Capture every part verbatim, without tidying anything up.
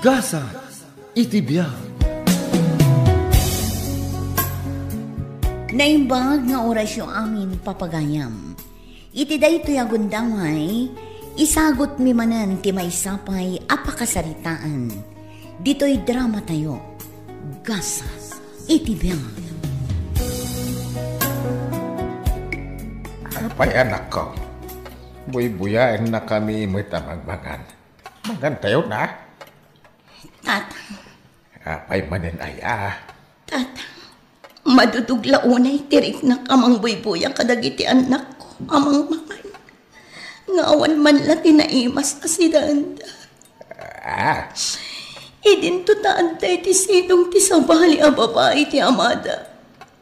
Gasat iti biag. Naimbag nga orasyo amin, papagayam. Iti daytoy a gundaway, isagutmi manen ti maysa pay a pakasaritaan. Ditoy dramatayo, Gasat iti biag. Apay, anakko, buybuyaennakami met a mangmangan. Mangantayon a? Tatang. Apay manen aya? Tatang, madudog la unay ti riknak a mangbuybuya kadagiti annakko a mangmangan. Nga awan man la ti naimas a sidaenda. Ah. Idinto ta adda iti sidong ti sabali a babai ti amada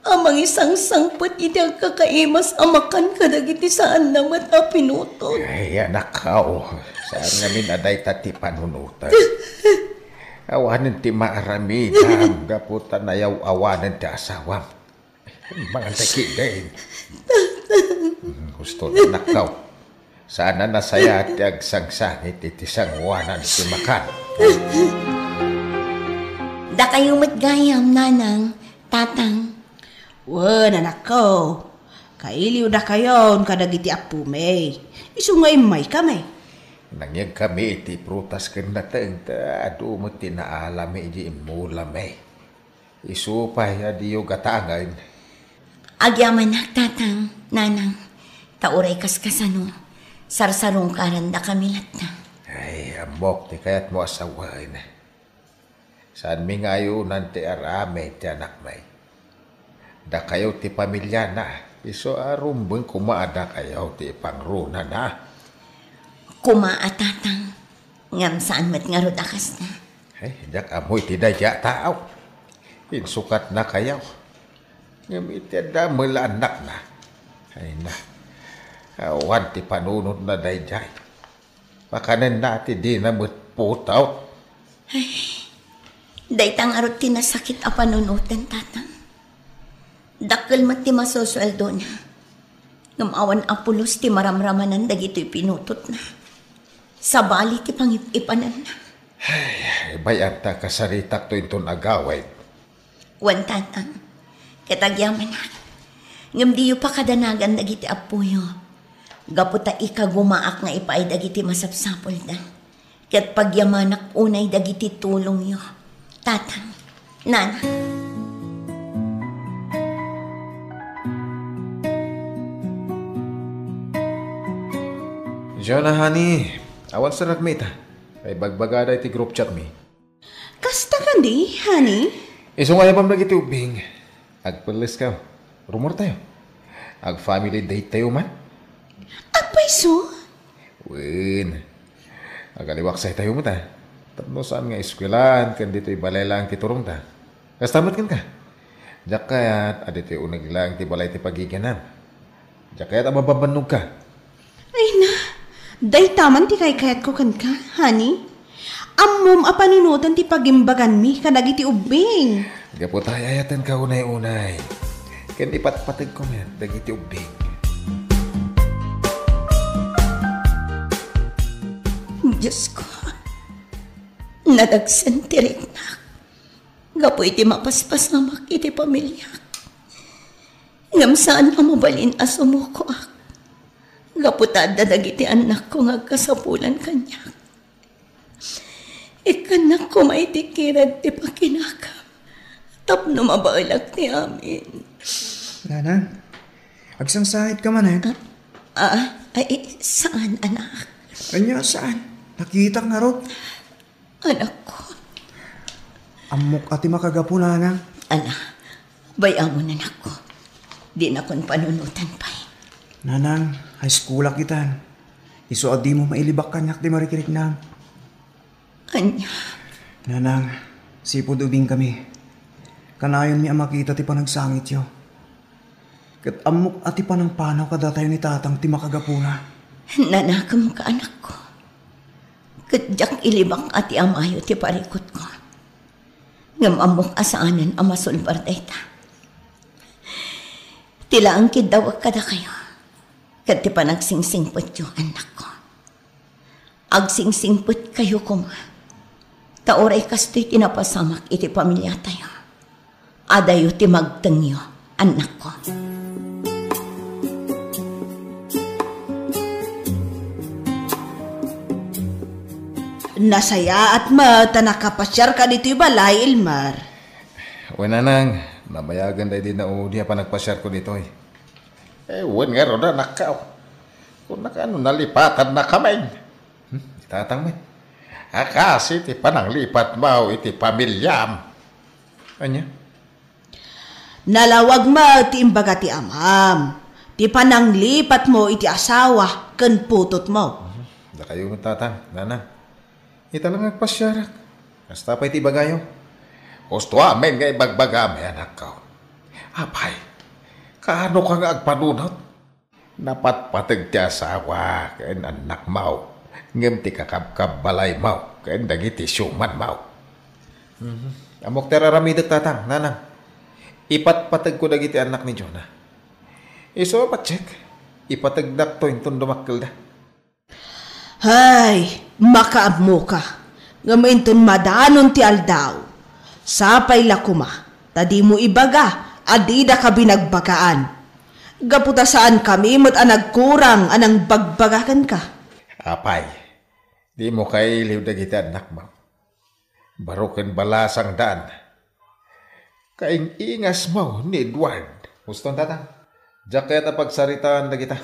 a mangisangsangpet iti agkakaimas a makan kadagiti saanna met a pinutot. Ay, anakko, saan ngamin a dayta ti panunoten. Awanen ti maaramidam gapu ta nayaw-awanen ti asawam. Mangantay kidin. Hmm, husto, anakko. Saan a nasayaat ti agsangsangit iti sangoanan ti makan. Dakayo met gayam, nanang, tatang. Wen, anakko, kailiw dakayon kadagiti appomi. Isu nga immaykami. Nangyegkami iti prutas ken nateng ta adu met ti naalami idi immulami. Isu pay a diyo gatangen. Agyamanak, tatang, nanang, ta uray kaskasano, sarsarungkarandakami latta. Ay, ammok ti kayatmo a sawen. Saanmi nga ayunan ti aramid ti anakmi. Dakayo ti pamiliana, isu a rumbeng koma a dakayo ti ipangrunana. Koma a, tatang, ngem saan met ngarud a kasta. Ay, diak ammo iti daydiay a tao. Insukatnakayo. Ngem iti adda met la annakna. Ay na, awan ti panunotna daydiay. Pakanenna ti dina met putot. Ay, dayta ngarud ti nasakit a panunoten, tatang. Dakkel met ti masusueldona. Ngem awan a pulos ti maramramanan dagitoy pinutotna. Sabali ti pangip-ipananna. Ay, bay-am ta kasaritakto inton agawid. Wen, tatang, ket agyamanak. Ngem diyo pakadanagan dagiti appoyo. Gapu ta ikagumaak nga ipaay dagiti masapsapulda. Ket pagyamanak unay dagiti tulongyo. Tatang, nana. Jonah, honey, awan sa ragmi ita. Ay, bagbagada iti group chat mi. Kasta kadi, honey? Isu nga ayabam dagiti ubbing. Agpelles ka. Rumor tayo. Ag-family date tayo man. Agpayso? Wen. Agaliwaksay tayo met a. Tapno saan nga eskuelaan ken ditoy balay laeng ti turongta. Kasta met kenka. Diak kayat a ditoy uneg laeng ti balay ti pagiganam. Diak kayat a mababannogka. Ay na, dayta man ti kaykayatko kenka, honey. Ammom a panunoten ti pagimbaganmi kadagiti ubbing. Gapu ta ay-ayatenka unay-unay. Ken ipatpategko met dagiti ubbing. Diosko, nadagsen ti riknak gapu iti mapaspasamak iti pamiliak. Ngem saan a mabalin a sumukoak gapu ta adda dagiti annakko nga agkasapulan kaniak. Ikkannak koma iti kired ti pakinakam tapno mabaelak ti amin. Nanang, agsangsangitka manen? Ah, ah, ay, saan, anak? Ania saan? Nakitak ngarud. Anakko. Ammok a ti makagapu, nanang. Ala, bay-amon, anakko. Dinakon panunotan pay. Nanang, high school-ak itan. Isu a dimo mailibak kaniak ti marikriknam. Ania? Nanang, sipud ubingkami. Kanayonmi a makita ti panagsangityo. Ket ammok a ti panangpanaw kadatayo ni Tatang ti makagapuna. Nanakemka, anakko. Ket diak ilibak a ti amayo ti parikutko. Ngem ammok a saanen a masulbar dayta. Ti laeng kiddawek kadakayo, ket ti panagsingsingpetyo, annakko. Agsingsingpetkayo koma. Ta uray kastoy ti napasamak iti pamiliatayo. Adayo ti magtengyo, annakko. Nasayaat met ta nakapasiarka ditoy balay, Elmer. Wen, nanang, nabayagen daydi naudi a panagpasiarko ditoy. Eh, wen ngarud, anakko. Kunaka no nalipatannakamin. Hmm? Itatang met. A, kas iti pananglipatmo iti pamiliam. Ania? Nalawag met ti imbaga ti amam, ti pananglipatmo iti asawa ken putotmo. Mhm. Dakayo met, tatang, nanang. Ita la nga agpasiarak. Kasta pay ti ibagayo. Husto amin nga ibagbagam, anakko. Apay, kaano ka nga agpanunot? Napatpateg ti asawa ken annakmo, ngem ti kakabkabbalaymo ken dagiti siumanmo. Mhm. Ammok ti ar-aramidek, tatang, nanang. Ipatpategko dagiti annak ni Jonah. Isu a patiek, ipategdakto inton dumakkelda. Hay, makaammoka, ngem inton madanon ti aldaw, sapay la koma, ta dimo ibaga a didaka binagbagaan. Gapu ta saankami met a nagkurang a nangbagbaga kenka. Apay, dimo kailiw dagiti annakmo. Baro ken balasangdan. Kaing-ingasmo ni Edward. Huston, tatang. Diak kayat a pagsaritaan dagita.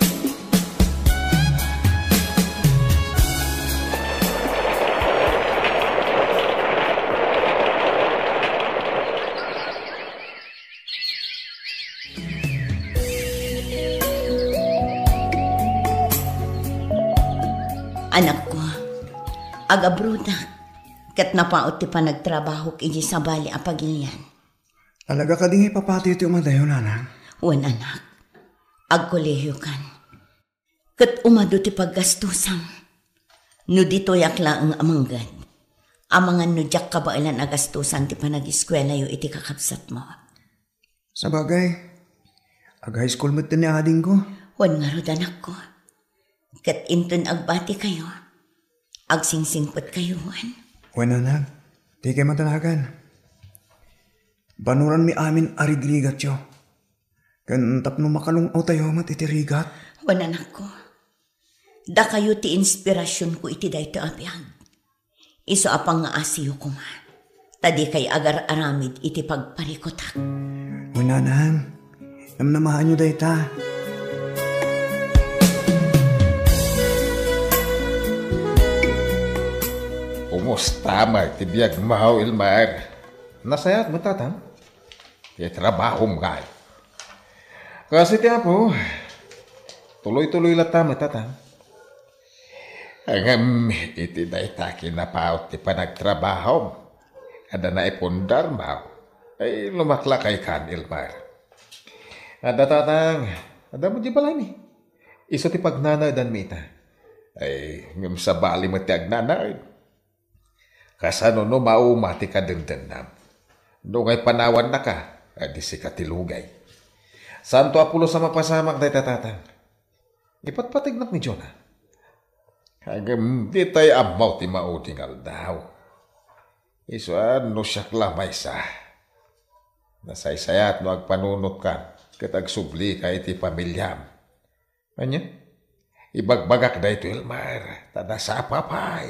Anakko, agabrodak, ket napaut ti panagtrabahok idiay sabali a pagilian. Talaga kadi nga ipapatay ti umadayo, nanang? Wen, anak. Agkolehiyokan. Ket umadu ti paggastusam. No ditoyak laeng a mangged, amangan no diak kabaelan a gastusan ti panagiskuelayo iti kakabsatmo. Sabagay, ag-high school met ni adingko. Wen ngarud, anakko. Ket inton agbatikayo, agsingsingpetkayo, wen? Wen, anak, dikay madanagan. Banuranmi amin a rigrigatyo. Ken tapno makalung-awtayo met iti rigat. Wen, anakko. Dakayo ti inspirasionko iti daytoy a biag. Isu a pangngaasiyo koma, ta dikay agar-aramid iti pagparikutak. Wen, nanang, namnamaanyo dayta. Kumusta met ti biagmo, Elmer? Nasayaat met, tatang. Ti trabahom ngay. Kas iti Apo, tuloy-tuloy latta met, tatang. Ngem iti dayta kinapaut ti panagtrabahom, adda naipundarmo, ay lumaklakaykan, Elmer. Adda, tatang, adda met di balaymi. Isu ti pagnanaedanmi ita. Ay, ngem sabali met ti agnanaed. Kasano no mauma ti kadendennam? No ngay panawannaka, adi sika ti lugay. Santo a pulos a mapasamak dayta, tatang. Ipatpategnak ni Jonah. Ngem ditay ammo ti maudi nga aldaw. Isu a no siak la maysa. Nasaysayaat no agpanunotkan ket agsublika iti pamiliam. Ania? Ibagbagak daytoy, Elmer, ta nasapa pay.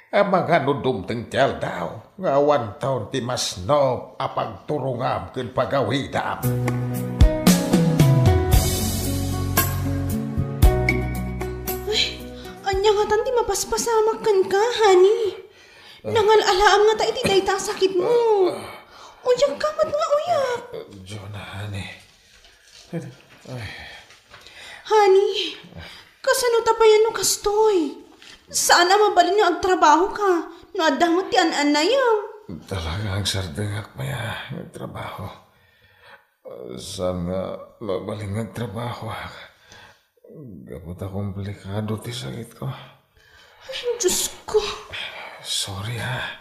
Amangan no dumteng ti aldaw nga awan taon ti masnop a pagturongam ken pagawidam. Ay, ania ngatan ti mapaspasamak kenka, honey? Nangal-alaam ngata iti dayta a sakitmo. Uyak ka met nga uyak. Jonah, honey. Ay. Honey, kasano ta payen no kastoy? Saan a mabalin nga agtrabahoka no adda met ti an-annayam? Talaga agsardengak pay a agtrabaho. Saan nga mabalin nga agtrabahoak? Gapu ta komplikado ti sakitko. Ay, Diyos ko. Sorry, ha.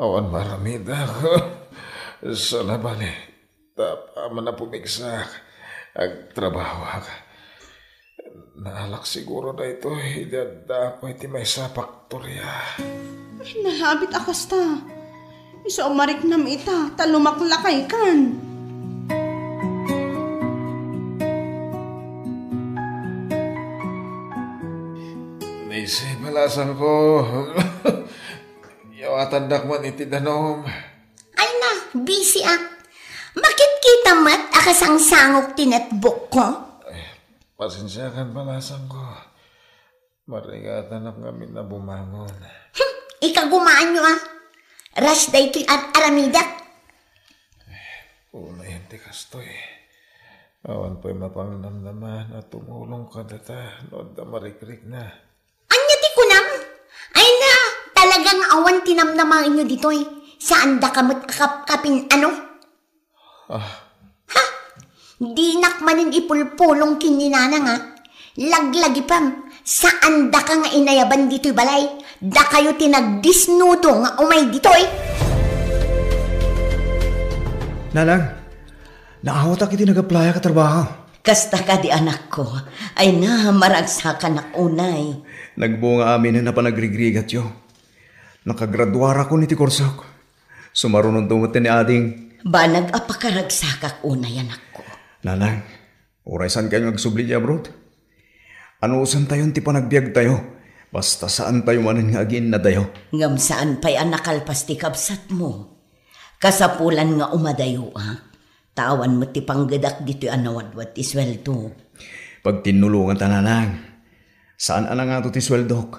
Awan maaramidak. Saan a bale, ta apaman a pumigsak, agtrabahoak. Naalak siguro daytoy idi adda pay ti maysa a faktoria. Nalabit a kasta. Isu a mariknam ita, ta lumaklakaykan. Nisi, balasangko. Yawatandak man iti danum. Ay na, busy ak. Makitkita met a kasangsangok ti netbook ko. Pasensiakan, balasangko. Marigatanak ngamin a bumangon. Hmm, ikagumaanyo a. Ras daytoy ar-, aramidek. Unayen ti kastoy. Awan pay mapangnamnaman a tumulong kadata no adda marikrikna. Ania ti kunam? Ay na, talagang awan ti namnamaenyo ditoy. Saandaka met a kapkapin-ano? Ah. Ha? Dinak manen ipulpulong ken ni Nanang, a. Laglagipem, saandaka nga inayaban ditoy balay. Dakayo ti nagdisnudo nga umay ditoy. Nanang, naawatak iti nag-applyak a trabaho. Kasta kadi, anakko. Ay na, maragsakanak unay. Nagbunga aminen a panagrigrigatyo. Nakagraduarakon iti kursok. Sumarunonto met ni ading. Banag a pakaragsakak unay, anakko. Nanang, uray saan kayo nga agsubli di abroad? Anusantayon ti panagbiagtayo, basta saantayo manen nga agiinnadayo. Ngem saan pay a nakalpas ti kabsatmo. Kasapulan nga umadayo, a. Ta awan met ti panggedak ditoy a nawadwad ti sueldo. Pagtinnulonganta, Nanang. Saan a nangato ti sueldok.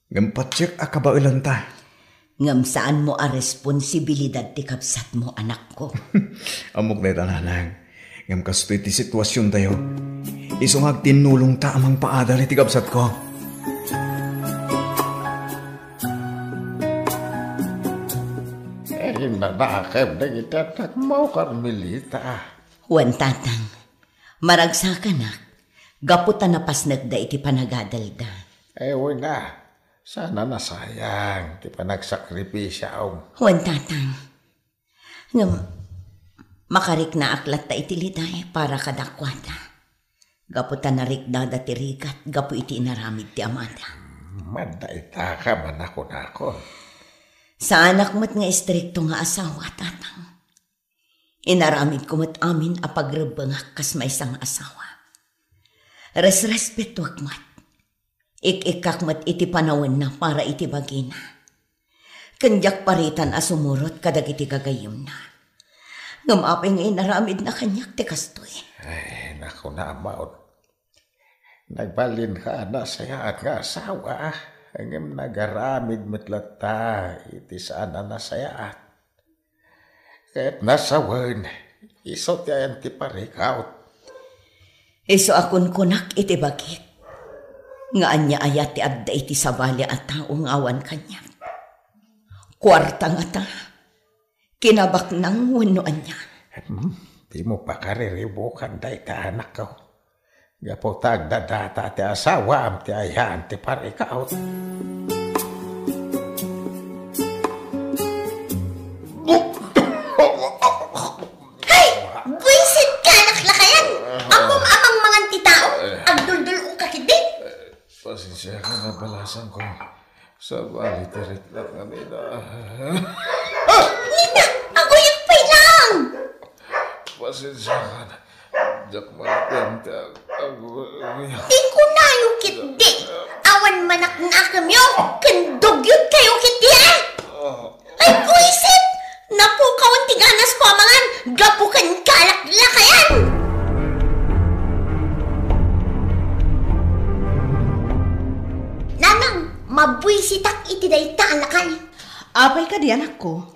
Ngem patiek a kabaelanta. Ngem saanmo a responsibilidad ti kabsatmo, anakko. Ammok dayta, Nanang. Ngem kastoy ti situasiontayo. Isu nga agtinnulongta a mangpaadal iti kabsatko. Eh, nanakem dagiti anak mo, Carmelita. Wen, Tatang. Maragsakanak. Gapu ta napasnekda iti panagadalda. Eh, wen a. Saan a nasayang ti panagsakripisiom. Wen, Tatang. Ngem, makariknaak latta iti liday para kadakuada. Gapu ta nariknada ti rigat gapu iti inaramid ti amada. Maddaitaka man a kunakon. Saanak met nga istrikto nga asawa, Tatang. Inaramidko met amin a pagrebbengak kas maysa nga asawa. Resrespetuak met. Ik-ikkak met iti panawenna para iti bagina. Ken diak paritan a sumurot kadagiti gagayyemna. Ngem apay nga inaramidna kaniak ti kastoy? Ay, naku, Amon. Nagbalinka a nasayaat nga asawa, ngem nagaramid met latta iti saan a nasayaat. Ket nasawen, isu ti ayan ti parikaw. Isu a kunkunak iti bagik, nga ania aya ti adda iti sabali a tao nga awan kaniak? Kuarta ngata? Kinabaknang wenno ania? Hmm, dimo pakariribukan dayta, anakko. Gapu ta agdadata ti asawaam ti ayan ti parikaw. Hay! Buisit ka, naklakayan! Ammom a mangmangan ti tao, agduldul-ok ka ketdi. Pasensiakan a balasangko. Sabali ti riknak nga nina. Ah! Nina, aguyek pay lang! Pasensiakan. Diak mangted ti ag-, aguyek. Ti kunayo ketdi, awan manaknakemyo, ken dugyot kayo ketdi, a? Ah. Ay, buisit! Napukawan ti ganasko a mangan gapu ken kalaklakayan! Nanang, mabuisitak iti dayta a lakay. Apay kadi, anakko?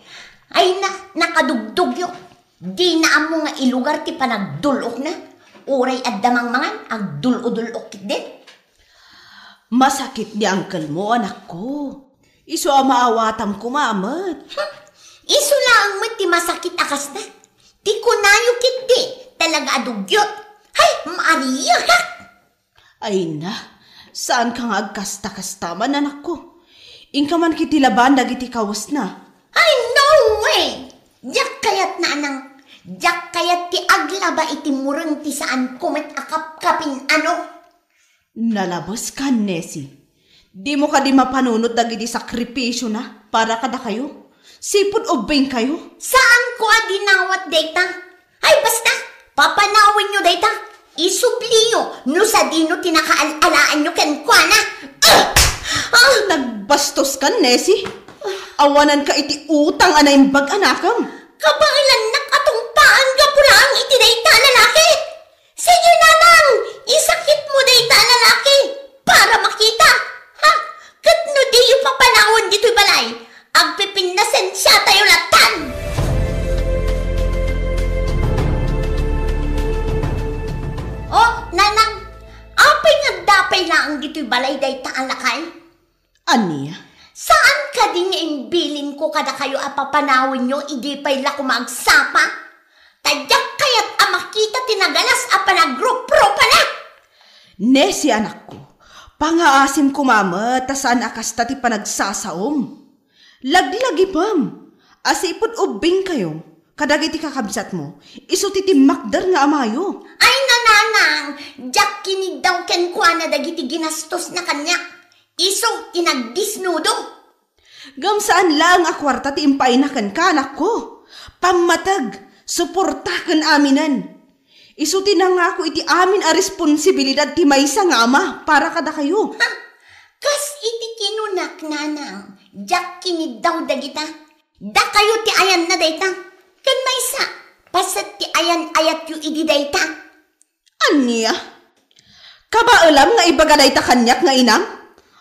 Ay na, nakadugdugyo. Dina ammo nga ilugar ti panagdul-okna. Uray adda mangmangan, agdul-odul-ok ketdi. Masakit ni angkelmo, anakko. Isu a maawatam koma met. Hmm. Isu laeng met ti masakit a kasta. Ti kunayo ketdi, talaga a dugyot. Hay, Maria, ha? Ay na, saanka nga agkasta-kasta man, anakko. Inka man ketdi labaen dagiti kawesna. Ay, no way! Diak kayat, Nanang. Diak kayat ti aglaba iti mureng ti saanko met a kapkapin-ano. Nalabeska, Nesi. Dimo kadi mapanunot dagiti sakripisiona para kadakayo? Sipud ubbingkayo? Saanko a dinawat dayta. Ay, basta! Papanawenyo dayta. Isubliyo no sadino ti nakaal-alaanyo kenkuana. Ah! Ah! Nagbastos ka, Nesi. Awananka iti utang a naimbag a nakem. Kabaelannak a tungpaan gapu laeng iti dayta a lalaki. Sige, nanang, isakitmo dayta a lalaki para makita. Ha? Ket no diyo papanawen ditoy balay, agpipinnasensiatayo latan. Oh, nanang, apay nga adda pay laeng ditoy balay dayta a lakay? Ania? Saan kadi nga imbilinko kadakayo a papanawenyo idi pay la koma agsapa? Ta diak kayat a makita ti nagalas a panagrupropana. Nesi, anakko, pangaasim koma met ta saan a kasta ti panagsasaom. Laglagipem a sipud ubbingkayo kadagiti kakabsatmo, isu ti timmakder nga amayo. Ay, nanang, diak kiniddaw kenkuana dagiti ginastosna kaniak. Isu ti nagdisnudo. Ngem saan laeng a kuarta ti impaayna kenka, anakko. Pammateg, suporta ken aminen. Isu ti nangako iti amin a responsibilidad ti maysa nga ama para kadakayo. Ha? Kas iti kinunak, nanang, diak kiniddaw dagita. Dakayo ti ayanna dayta. Ken maysa, paset ti ayan-ayatyo idi dayta. Ania? Kabaelam nga ibaga dayta kaniak nga inam?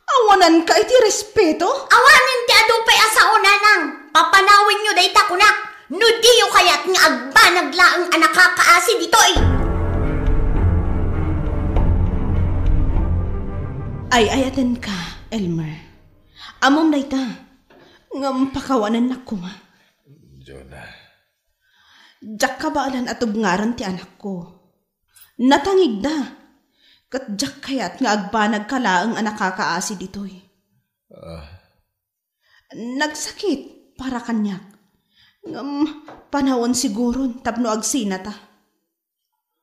Awananka iti respeto? Awanen ti adu pay a sao, nanang. Papanawenyo dayta kunak. No diyo kayat nga agbanag laeng a nakakaasi ditoy. Ay-ayatenka, Elmer. Ammom dayta. Ngem pakawanennak koma. Jonah. Diak kabaelan a tubngaran ti anakko. Natangigda, ket diak kayat nga agbanagka laeng a nakakaasi ditoy. Ah. Nagsakit para kaniak. Ngem panawen siguron tapno agsinata.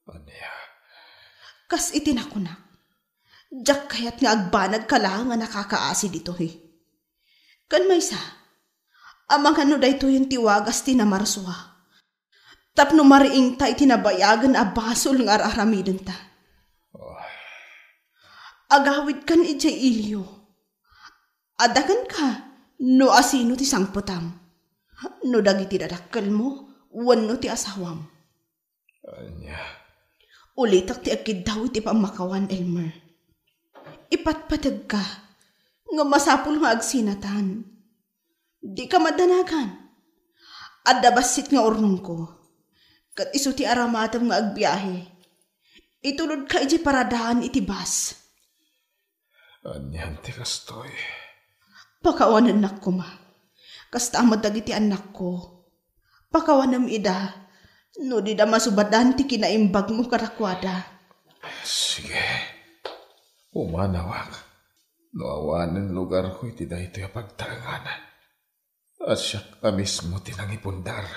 Ania? Kas iti nakunak, diak kayat nga agbanagka laeng a nakakaasi ditoy. Ken maysa, amangan no daytoyen ti wagas ti namarsua. Tapno mariingta iti nabayagen a basol nga ar-aramidenta. Oh. Agawidkan idiay ilio. Adda kenka no asino ti sangpetam. No dagiti dadakkelmo wenno ti asawam. Ania? Ulitek ti agkiddaw iti pammakawan, Elmer. Ipatpategka nga masapul nga agsinatan. Dika madanagan. Adda bassit nga urnongko. Ket isu ti aramatem nga agbiahe. Itulodka idiay paradaan iti bus. Anian ti kastoy? Pakawanennak koma. Kasta met dagiti annakko. Pakawanem ida no dida masubadan ti kinaimbagmo kadakuada. Sige. Pumanawak. No awanen lugarko iti daytoy a pagtaengan. A siak a mismo ti nangipundar.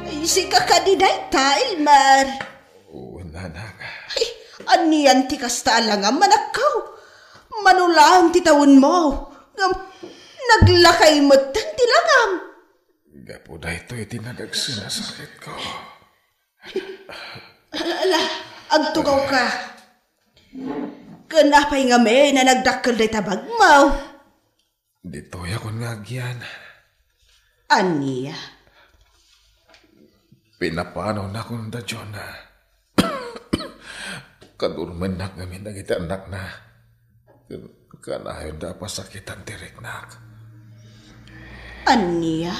Ay, sika kadi dayta, Elmer? Oo, nanang. Ay, anian ti kasta a langam, anakko? Mano laeng ti tawenmo, ngem naglakay metten ti langam. Gapu daytoy ti nagagsinasakitko. Ala, agtugawka. Ken apay ngamin a nagdakkel dayta bagmo? Ditoyakon nga agyan. Ania? Pinapanawnak da Jonah. Kadurmennak ngamin dagiti annakna. Ken kanayonda a pasakitan ti riknak. Ania?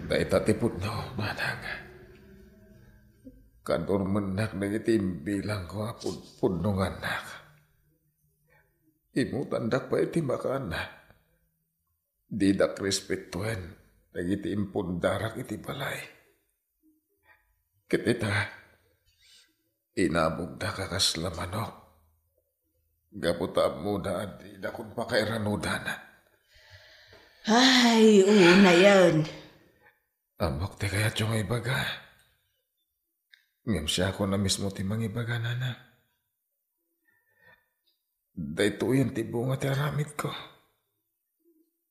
Dayta ti pudno, manang. Kadurmennak dagiti imbilangko a pud-, pudno nga annak. Imutandak pay iti makan. Didak respetuen dagiti impundarak iti balay. Ket ita, inabogdak a kasla manok. Gapu ta ammoda a didakon pakairanudan. Ay, unayen. Ammok ti kayatyo nga ibaga. Ngem siakon a mismo ti mangibaga, nana. Daytoyen ti bunga ti aramidko.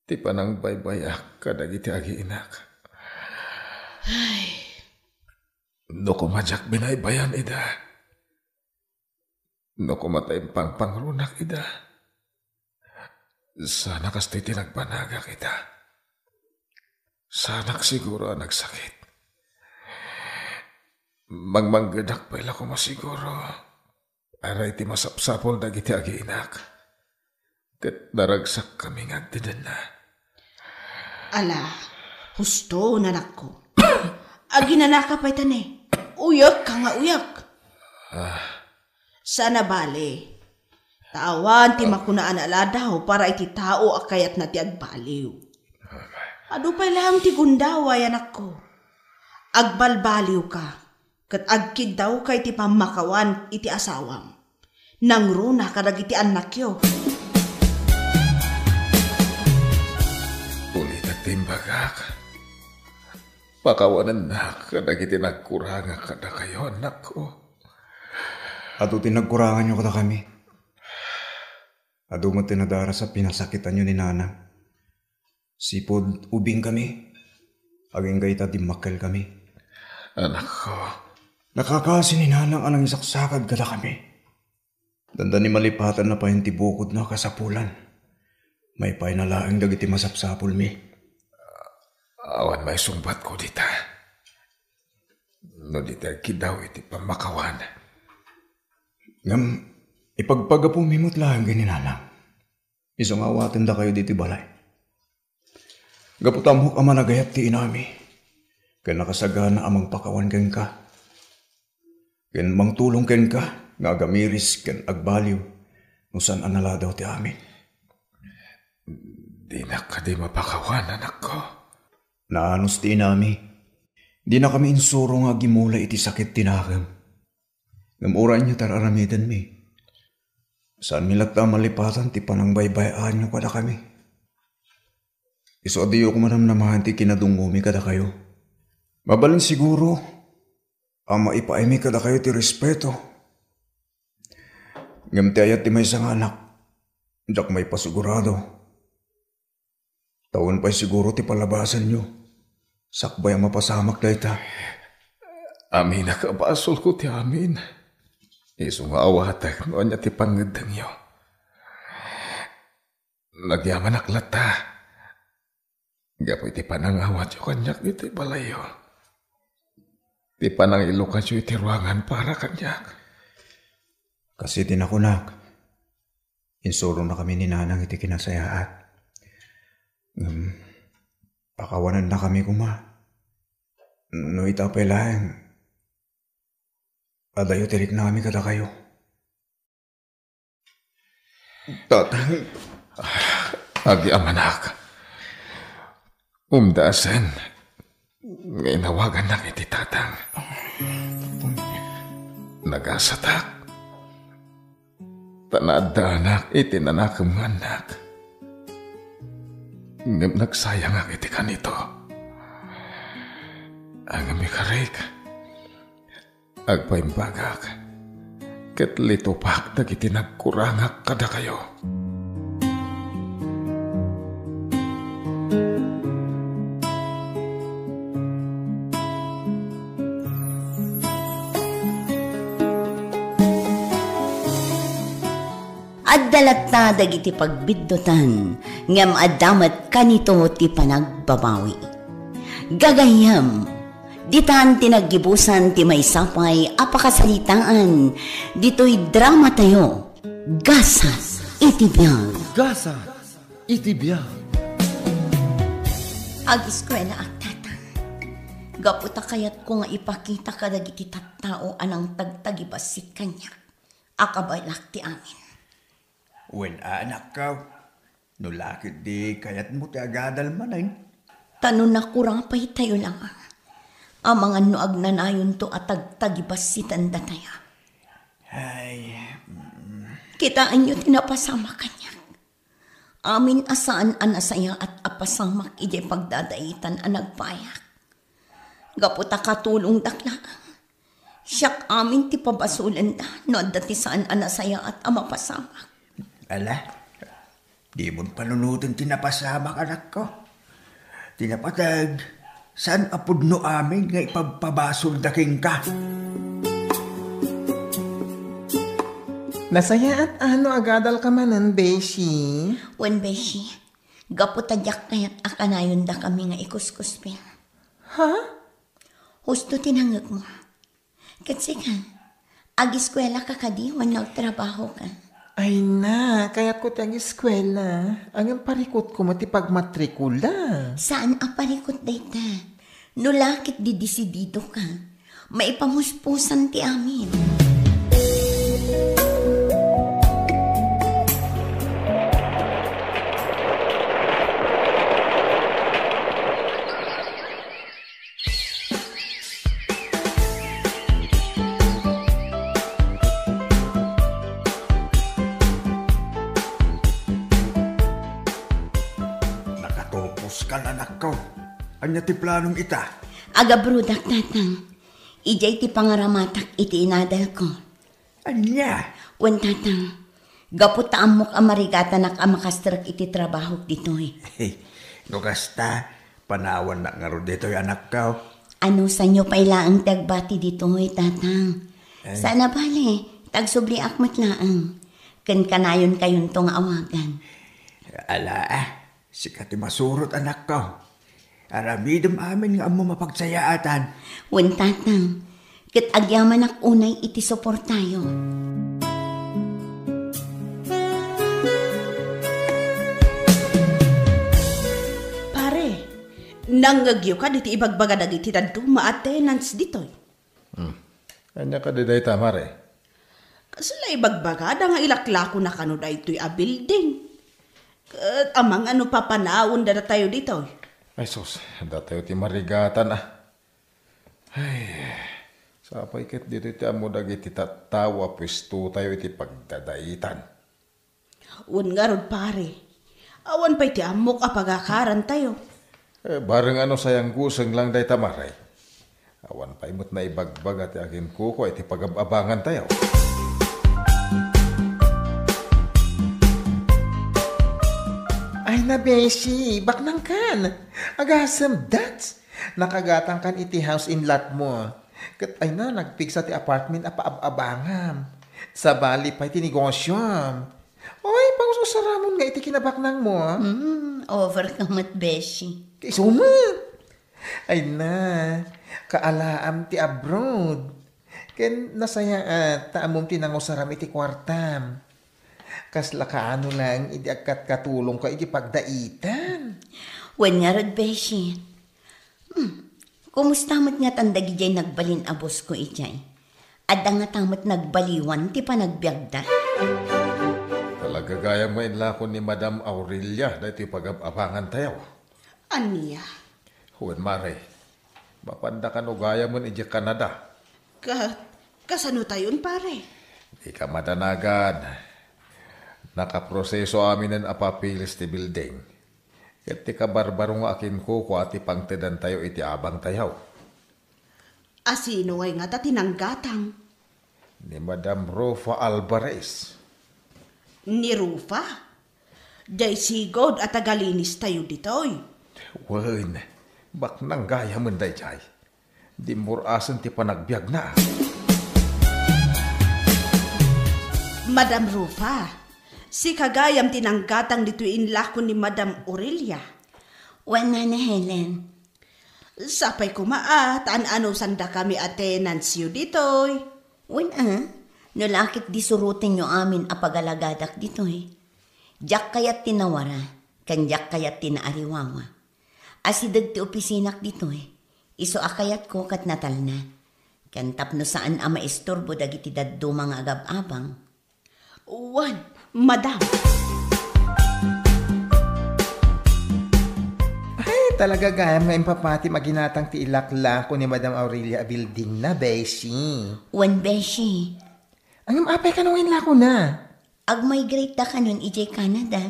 Ti panangbaybayak kadagiti agiinak. Ay. No koma diak binaybayan ida, no koma ta impangpangrunak ida, sana kastoy ti nagbanagak ida. Sanak siguro a nagsakit. Mangmanggedak pay la koma siguro. Aray ti masapsapul dagiti agiinak. Ket naragsakkami nga agdedenna. Ala, husto, nanakko. Aginanaka pay ta ne. Uyek ka nga uyek. Ah. Sana bale. Ta awan ti makunaan a ladaw para iti tao a kayatna ti agbaliw. Adu pay laeng ti gundaway, anakko. Agbalbaliwka, ket agkiddawka iti pammakawan iti asawam. Nangruna kadagiti annakyo. Ulitek ti imbagak. Pakawanennak kadagiti nagkurangak kadakayo, annakko. Adu ti nagkuranganyo kadakami. Adu met ti nadaras a pinasakitanyo ni Nanang. Sipud ubingkami, agingga ita dimmakkelkami. Anakko. Nakakaasi ni Nanang a nangisaksakad kadakami. Dandani malipatanna payen ti bukodna a kasapulan. Maipayna laeng dagiti masapsapulmi. Awan maisungbatko dita. No dita agkiddaw iti pammakawan. Ngem, ipagpagapumi met laeng ken ni Nanang. Isu nga awatendakayo ditoy balay. Gapu ta ammok a managayat ti inami, ken nakasagana a mangpakawan kenka, ken mangtulong kenka nga agamiris ken agbaliw no saan a naladaw ti amin. Dinak kadi mapakawan, anakko. Naanus ti inami. Dinakami insuro nga agimula iti sakit ti nakem. Ngem uray ania ti ar-aramidenmi, saanmi latta a malipatan ti panangbaybay-aanyo kadakami. Isu a diyo koma namnamaen ti kinadungngomi kadakayo. Mabalin siguro a maipaaymi kadakayo ti respeto. Ngem ti ayat ti maysa nga anak, diak maipasigurado. Ta wen pay siguro ti palabasanyo, sakbay a mapasamak dayta. Aminak a basolko ti amin. Isu nga awatek no ania ti pangngeddengyo. Nagyamanak latta gapu iti panangawatyo kaniak ditoy balayyo. Ti panangilukanyo iti ruangan para kaniak. Kas iti nakunak, insuronakami ni Nanang iti kinasayaat. Ngem, pakawanennakami koma. No ita pay laeng, adayo ti riknami kadakayo. Tatang. Agyamanak. Umdasen nga inawagannak iti tatang. Nagasatak. Ta naaddaanak iti nanakem nga annak. Ngem nagsayangak iti kanito. Ngem ikarik, agpaimbagak, ket litopak dagiti nagkurangak kadakayo. Adda latta dagiti pagbiddutan, ngem adda met kanito ti panagbabawi. Gagayyem, ditan ti naggibusan ti maysa pay a pakasaritaan ditoy dramatayo, Gasat iti Biag. Gasat iti Biag. Agiskuelaak, Tatang. Gapu ta kayatko nga ipakita kadagiti tattao a nangtagtagibassit kaniak a kabaelak ti amin. Wen, anakko, no la ketdi kayatmo ti agadal manen. Ta no nakurapaytayo laeng, amangan no agnanayonto a tagtagibassiten dataya. Ay, mm. Kitaenyo ti napasamak kaniak. Amin a saan a nasayaat a pasamak idiay pagdadaitan a nagpayak. Gapu ta katulongdak laeng. Siak amin ti pabasolenda no adda ti saan a nasayaat a mapasamak. Ala, dimon panunoten ti napasamak, anakko. Ti napateg, saan a pudno amin nga ipabpabasolda kenka. Nasayaat a no agadalka manen, beshi. Wen, beshi, gapu ta diak kayat a kanayondakami nga ikuskuspel. Ha? Husto ti nangngegmo. Ket sika, agiskuelaka kadi wenno agtrabahoka? Ay na, kayatko ti agiskuela. Ngem parikutko met ti pagmatrikula. Saan a parikut dayta. No la ket didisididoka, maipamuspusan ti amin. Nakatupos kan, anakko. Ania ti planom ita? Agabrodak, tatang. Idiay ti pangaramatak iti inadalko. Ania? Wen, tatang, gapu ta ammok a marigatanak a makastrek iti trabahok ditoy. No kasta, panawannak ngarud ditoy, anakko. Anusanyo pay laeng ti agbati ditoy, tatang. Ay. Saan a bale, ta agsubliak met laeng. Ken kanayonkayonto nga awagan. Ala, ah. Sika ti masurot, anakko. Aramidem amin nga ammom a pagsayaatan. Wen, tatang, ket agyamanak unay iti suportayo. Pare, nangngegyo kadi ti ibagbaga dagiti dadduma a tenants ditoy? Hmm. Ania kadi dayta, mare? Kasla ibagbagada nga ilaklakona kano daytoy a building. Ket amangan no papanawenda datayo ditoy. Ay sus, datayo ti marigatan, ah. Ay, sapay ket ditoy ti ammo dagiti tattao a puestotayo iti pagdadaitan. Wen ngarud, pare, awan pay ti ammok a pagakarantayo. Eh, bareng a no sayangguseng lang dayta, mare. Awan pay met naibagbaga ti aginkukua iti pagab-abangantayo. Ay na, beshi, baknangkan. Agasem, dats. Nakagatangkan iti house in lot mo. Ket ay na, nagpigsa ti apartment a paab-abangam. Sabali pay ti negosyom. Oy, pangusaramon nga iti kinabaknang mo, ah. Hmm, over ka met, beshi. Isu met. Ay na, kaalaam ti abroad. Ken nasayaat ta ammom ti nangusaram iti kuartam. Kasla kaano laeng idi agkatkatulongka iti pagdaitan. Wen ngarud, beshi. Hmm. Kumusta met ngatan dagidiay nagbalin a boss ko idiay? Adda ngata met nagbaliwan ti panagbiagda? Talaga gayam nga inlako ni Madam Aurelia daytoy pagab-abangantayo. Ania? Wen, mare. Mapanda kano gayamen idiay Canada. Ka-, kasanotayon, pare? Dika madanagan. Nakaproseso aminen a papeles ti building. Ket ti kabarbaro nga akinkukua ti pangtedantayo iti abangtayo. A sino ngay ngata ti nanggatang? Ni Madam Rufa Alvarez. Ni Rufa? Diay sigud a tagalinistayo ditoy? Wen, baknang gayamen daydiay. Dimmur-asen ti panagbiagna. Madam Rufa, sika gayam ti nanggatang ditoy inlako ni Madam Aurelia? Wen, Nana Helen. Sapay koma a, ta an-anusandakami a tenantsyo ditoy. Wen a, no la ket di surotenyo amin a pagalagadak ditoy. Diak kayat ti nawara, ken diak kayat ti naariwawa. Asideg ti opisinak ditoy, isu a kayatko ket natalna. Ken tapno saan a maisturbo dagiti dadduma nga agab-abang. Wen, madam. Ay, talaga gayam nga impapati maginatang ti ilaklako ni Madam Aurelia a building na, beshi. Wen, beshi. Ngem apay kano nga inlako na? Agmigrate da kanon idiay Canada.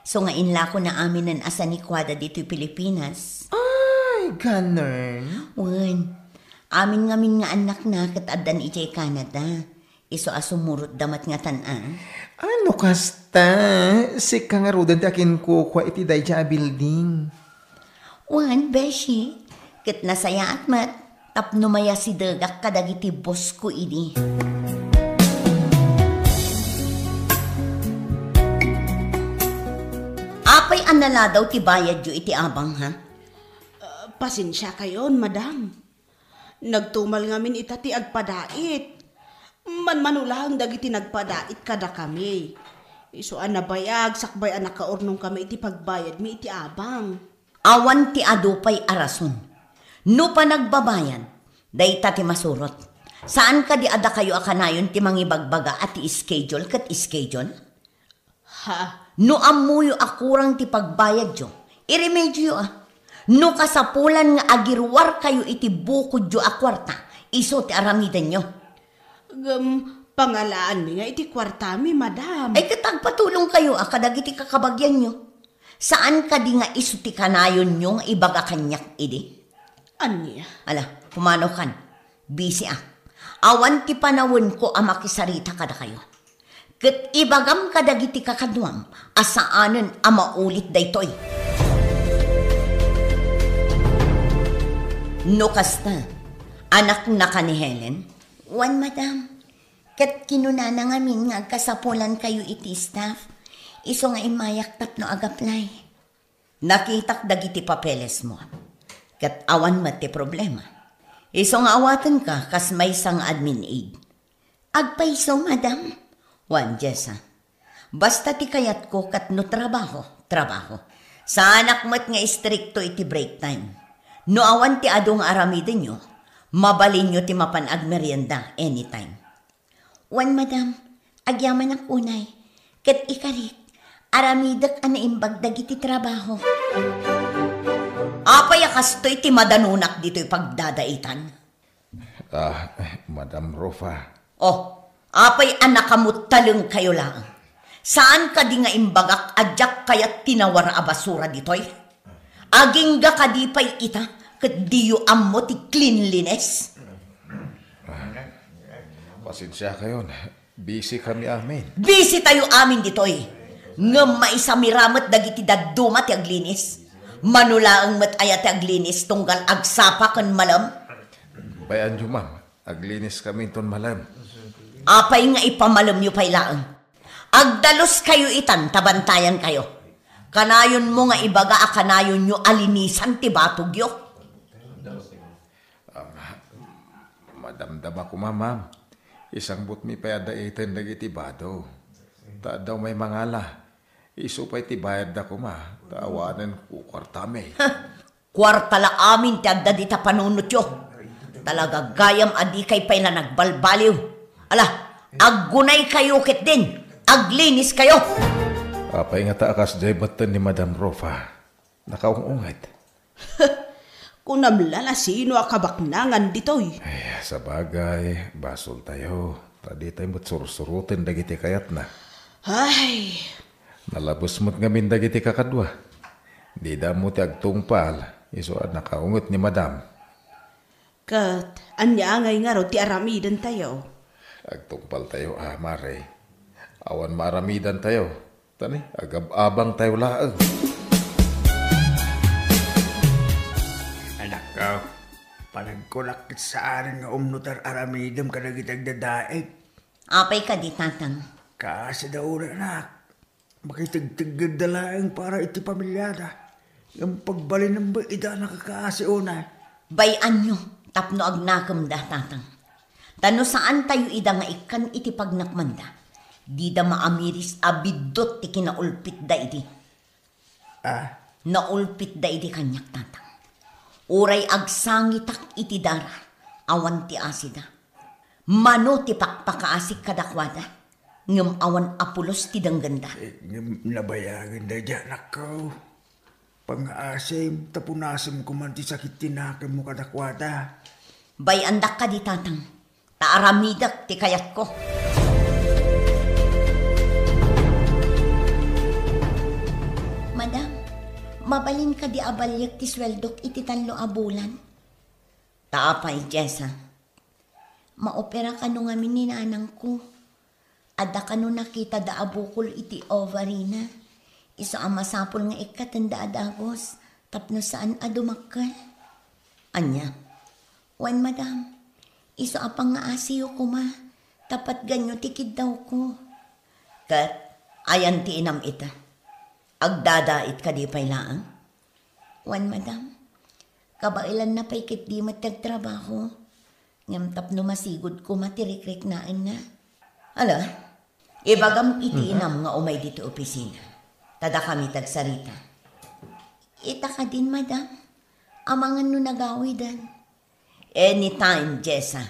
So nga inlako na aminen a sanikuada ditoy Pilipinas. Ay, ganun. Wen, amin ngamin nga annakna ket addan idiay Canada. Isu a sumurotda met ngatan, a? Ano kasta? Sika ngaruden ti akinkukua iti daydiay a building. Wen, beshi, ket nasayaat met tapno mayasidegak kadagiti boss ko idi. Apay a naladaw ti bayadyo iti abang, ha? Ah, pasensiakayon, madam. Nagtumal ngamin ita ti agpadait. Manmano laeng dagiti nagpadait kadakami. Isu a nabayag sakbay a nakaurnongkami iti pagbayadmi iti abang. Awan ti adu pay a rason. No panagbabayad, dayta ti masurot. Saan kadi a dakayo a kanayon ti mangibagbaga a ti schedule ket schedule? Ha? No ammoyo a kurang ti pagbayadyo, iremedioyo, a. No kasapulan nga agiruarkayo iti bukodyo a kuarta, isu ti aramidenyo. Ngem, pangalaanmi nga iti kuartami, madam. Ay, ket agpatulongkayo a kadagiti kakabagianyo. Saan kadi nga isu ti kanayonyo nga ibaga kaniak idi? Ania? Ala, pumanokan. Busy a. Awan ti panawenko a makisarita kadakayo. Ket ibagam kadagiti kakaduam a saanen a maulit daytoy. No kasta, anaknaka ni Helen? Wen, madam. Ket kinunana ngamin nga agkasapulankayo iti staff. Isu nga immayak tapno ag-apply. Nakitak dagiti papelesmo. Ket awan met ti problema. Isu nga awatenka kas maysa nga admin aid. Agpayso, madam? Wen, Jessa. Basta ti kayatko ket no trabaho, trabaho. Saanak met nga istrikto iti break time. No awan ti adu nga aramidenyo, mabalinyo ti mapan agmerienda anytime. Wen, madam, agyamanak unay. Ket ikarik, aramidek a naimbag dagiti trabaho. Apay a kastoy ti madanunak ditoy pagdadaitan? Ah, Madam Rufa. Oh, apay a nakamuttalengkayo laeng? Saan kadi nga imbagak a diak kayat ti nawara a basura ditoy? Agingga kadi pay ita ket diyo ammo ti cleanliness? Pasensiakayon. Busy kami amin. Busy tayo amin ditoy. Ngem maisamira met dagiti dadduma ti aglinis. Mano laeng met aya ti aglinis tunggal agsapa ken malem? Bay-anyo, ma'am. Aglinis kami inton malem. Apay nga ipamalemyo pay laeng? Agdaluskayo itan ta bantayankayo. Kanayonmo nga ibaga a kanayonyo a linisan ti batogyo. Am, madamdama koma, ma'am. Isangbutmi pay a daiten dagiti bado. Ta adda umay mangala. Isu pay ti bayadda koma, ta awanen kukuartami. Kuarta la amin ti adda dita panunotyo. Talaga gayam a dikay pay la nagbalbaliw. Ala, aggunaykayo ketdin. Agliniskayo. Apay ngata a kasdiay metten ni Madam Rufa? Nakaung-unget. Kunam la, no sino a kabaknangan ditoy. Ay, sabagay, basoltayo. Ta ditay met sursuroten dagiti kayatna. Ay. Nalabes met ngamin dagiti kakadua. Dida ammo ti agtungpal, isu a nakaunget ni Madam. Ket ania ngay ngarud ti aramidentayo? Agtungpaltayo, a, mare. Awan maaramidantayo. Tani, agab-abangtayo laeng. Anakko, panagkunak ket saanen nga umno ti ar-aramidem kadagiti agdadaig. Apay kadi, Tatang? Kaasi da unay, anak. Makitegteggedda laeng para iti pamiliada. Ngem pagbalinem met ida a nakakaasi unay. Bay-anyo tapno agnakemda, Tatang. Ta no saantayo ida nga ikkan iti pagnakmanda, dida maamiris a biddut ti kinaulpitda idi. Ah? Naulpitda idi kaniak, Tatang. Uray agsangitak iti dara, awan ti asida. Mano ti pakpakaasik kadakuada, ngem awan a pulos ti denggenda. Eh, ngem nabayagen daydi anakko. Pangaasim, ta punasem koman ti sakit ti nakemmo kadakuada. Bay-andak kadi, Tatang, ta aramidek ti kayatko. Madam, mabalin kadi a baliek ti sueldok iti tallo a bulan? Ta apay, Jessa? Maopera kano ngamin ni nanangko. Adda kano nakitada a bukol iti ovary na. Isu a masapul nga ikkatenda a dagus tapno saan a dumakkel. Ania? Wen, madam. Isu a pangngaasiyo koma, ta patganyo ti kiddawko. Ket, ayan ti inam ita? Agdadait kadi pay laeng? Wen, madam. Kabaelanna pay ketdi met ti agtrabaho. Ngem tapno masigud koma ti rikriknaenna. Ala, ibagam iti Mhm. inam nga umay ditoy opisina. Ta dakami ti agsarita. Ita kadin, madam. Amangan no nagawiden. Anytime, Jessa.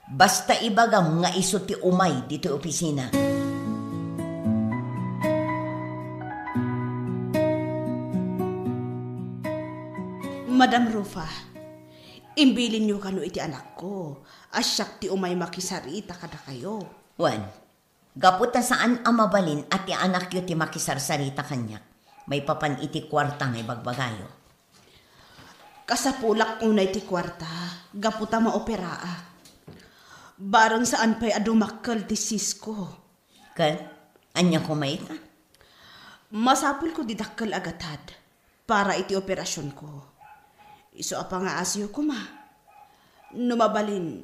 Basta ibagam nga isu ti umay ditoy opisina. Madam Rufa, imbilinyo kano iti anakko a siak ti umay makisarita kadakayo. Wen, gapu ta saan a mabalin a ti anakyo ti makisarsarita kaniak maipapan iti kuarta nga ibagbagayo. Kasapulak unay ti kuarta gapu ta maoperaak. Bareng saan pay a dumakkel ti sisko. Ket, ania koma ita? Masapulko ti dakkel a gatad para iti operasionko. Isu a pangngaasiyo koma. No mabalin,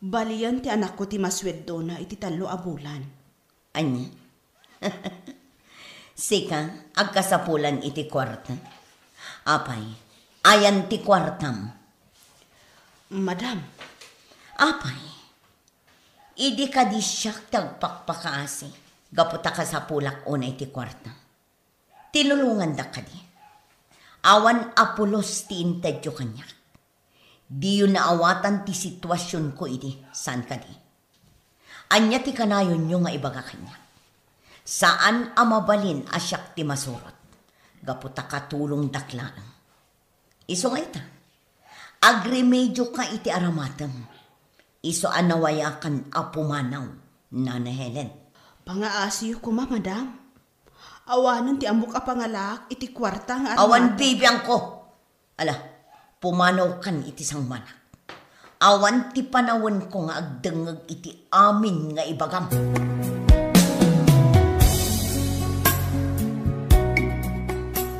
balian ti anakko ti masueldona iti tallo a bulan. Ania? Sika, agkasapulan iti kuarta? Apay, ayan ti kuartam? Madam. Apay, idi kadi siak ti agpakpakaasi, gapu ta kasapulak unay ti kuarta. Tinulongandak kadi. Awan a pulos ti intedyo kaniak. Diyo naawatan ti situasionko idi, saan kadi? Ania ti kanayonyo nga ibaga kaniak? Saan a mabalin a siak ti masurot, gapu ta katulongdak laeng. Isu nga ita, agremedioka iti aramatem. Isu a nawayakan a pumanaw, Nana Helen. Pangaasiyo koma, madam. Awanen ti ammok a pangalaak iti kuarta nga Awan aramatek. Bibiangko. Ala, pumanawkan iti sangmanak. Awan ti panawenko nga agdengngeg iti amin nga ibagam.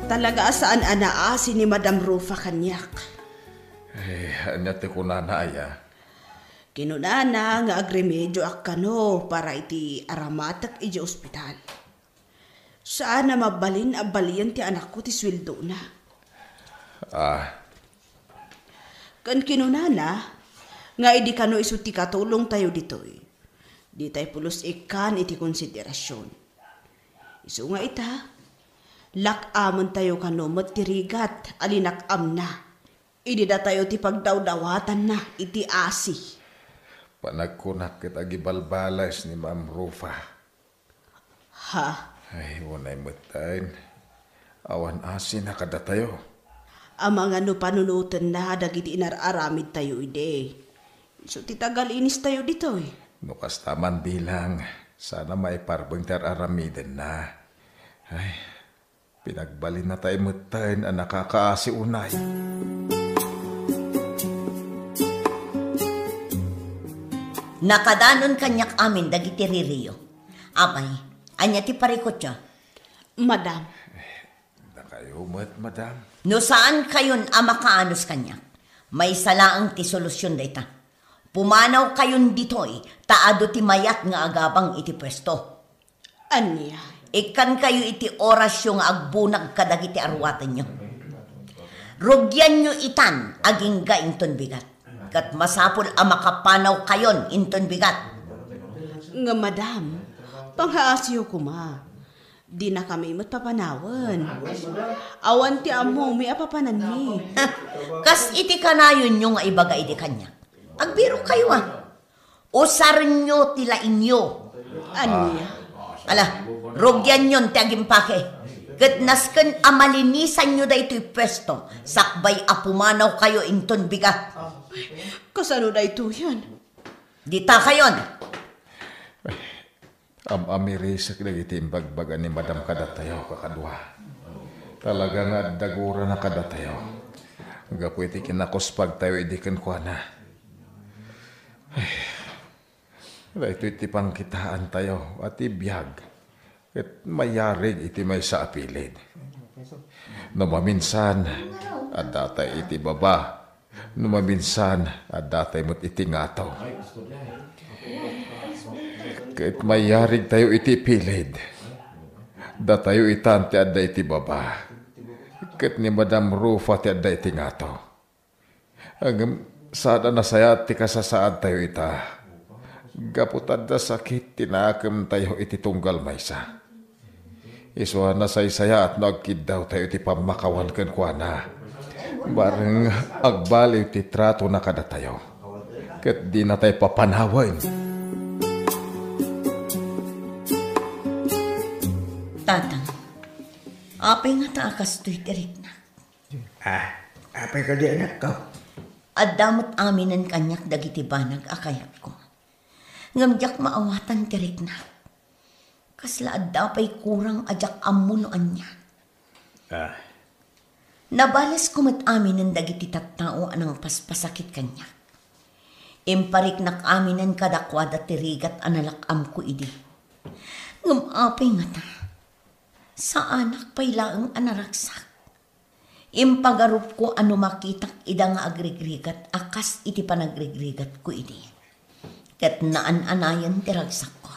Talaga a saan a naasi ni Madam Rufa kaniak. Eh, ania ti kunana, aya? Kinunana nga agremedioak kano para iti aramatek iti ospital. Saan a mabalin a balian ti anakko ti sueldona. Ah. Ken kinunana nga idi kano isu ti katulongtayo ditoy, ditay pulos ikkan iti konsiderasion. Isu nga ita, lak-amentayo kano met ti rigat a linak-amna idi datayo ti pagdawdawatanna iti asi. Panagkunak ket agibalbalis ni Ma'am Rufa. Ha? Ay, unay metten. Awan asina kadatayo. Amangan no panunotenna dagiti inar-aramidtayo idi. Isu ti tagal-inistayo ditoy. No kasta man bilang, saan a maiparbeng ti ar-aramidenna. Ay, pinagbalinnatay metten a nakakaasi unay. Nakadanon kaniak amin dagiti ririyo. Apay, ania ti parikutyo? Madam. Dakayo met, madam. No saankayon a makaanus kaniak, maysa laeng ti solusion dayta. Pumanawkayon ditoy, ta adu ti mayat nga agabang iti puesto. Ania? Ikkankayo iti orasyo nga agbunag kadagiti aruatenyo. Rugianyo itan agingga inton bigat. Ket masapul a makapanawkayon inton bigat. Nga, madam, pangaasiyo koma. Dinakami met papanawen. Awan ti ammomi a papananmi. Kas iti kanayonyo nga ibaga idi kaniak. Agbirokkayo, a. Usarenyo ti laingyo. Ania? Ala, rugianyon ti agimpake. Ket nasken a malinisanyo daytoy puesto, sakbay a pumanawkayo inton bigat. Kasano daytoyen? Ditakayon! Am-amirisek dagiti imbagbaga ni Madam kadatayo, kakadua. Talaga nga adda gurana kadatayo. Gapu iti kinakuspagtayo idi kenkuana. Ay, Daytoy ti pangkitaantayo a ti biag ket mayarig iti maysa a pilid. No maminsan, adda tay iti baba. No maminsan, adda tay met iti ngato. Ket mayarigtayo iti pilid. Datayo itan ti adda iti baba. Ket ni Madam Rufa ti adda iti ngato. Ngem saan a nasayaat ti kasasaadtayo ita. Gapu ta adda sakit ti naakemtayo iti tunggal maysa. Isu a nasaysayaat no agkiddawtayo iti pammakawan kenkuana. Bareng agbaliw ti tratona kadatayo. Ket dinatay papanawen. Tatang, apay ngata a kastoy ti riknak? Ah, apay kadi, anakko? Adda met aminen kaniak dagiti banag a kayatko. Ngem diak maawatan ti riknak. Kasla adda pay kurang a diak ammo no ania. Ah. Nabalesko met aminen dagiti tattao a nangpaspasakit kaniak. Impariknak aminen kadakuada ti rigat a nalak-amko idi. Ngem apay ngata, saanak pay laeng a naragsak. Impagarupko a no makitak ida nga agrigrigat a kas iti panagrigrigatko idi. Ket naan-anayen ti ragsakko.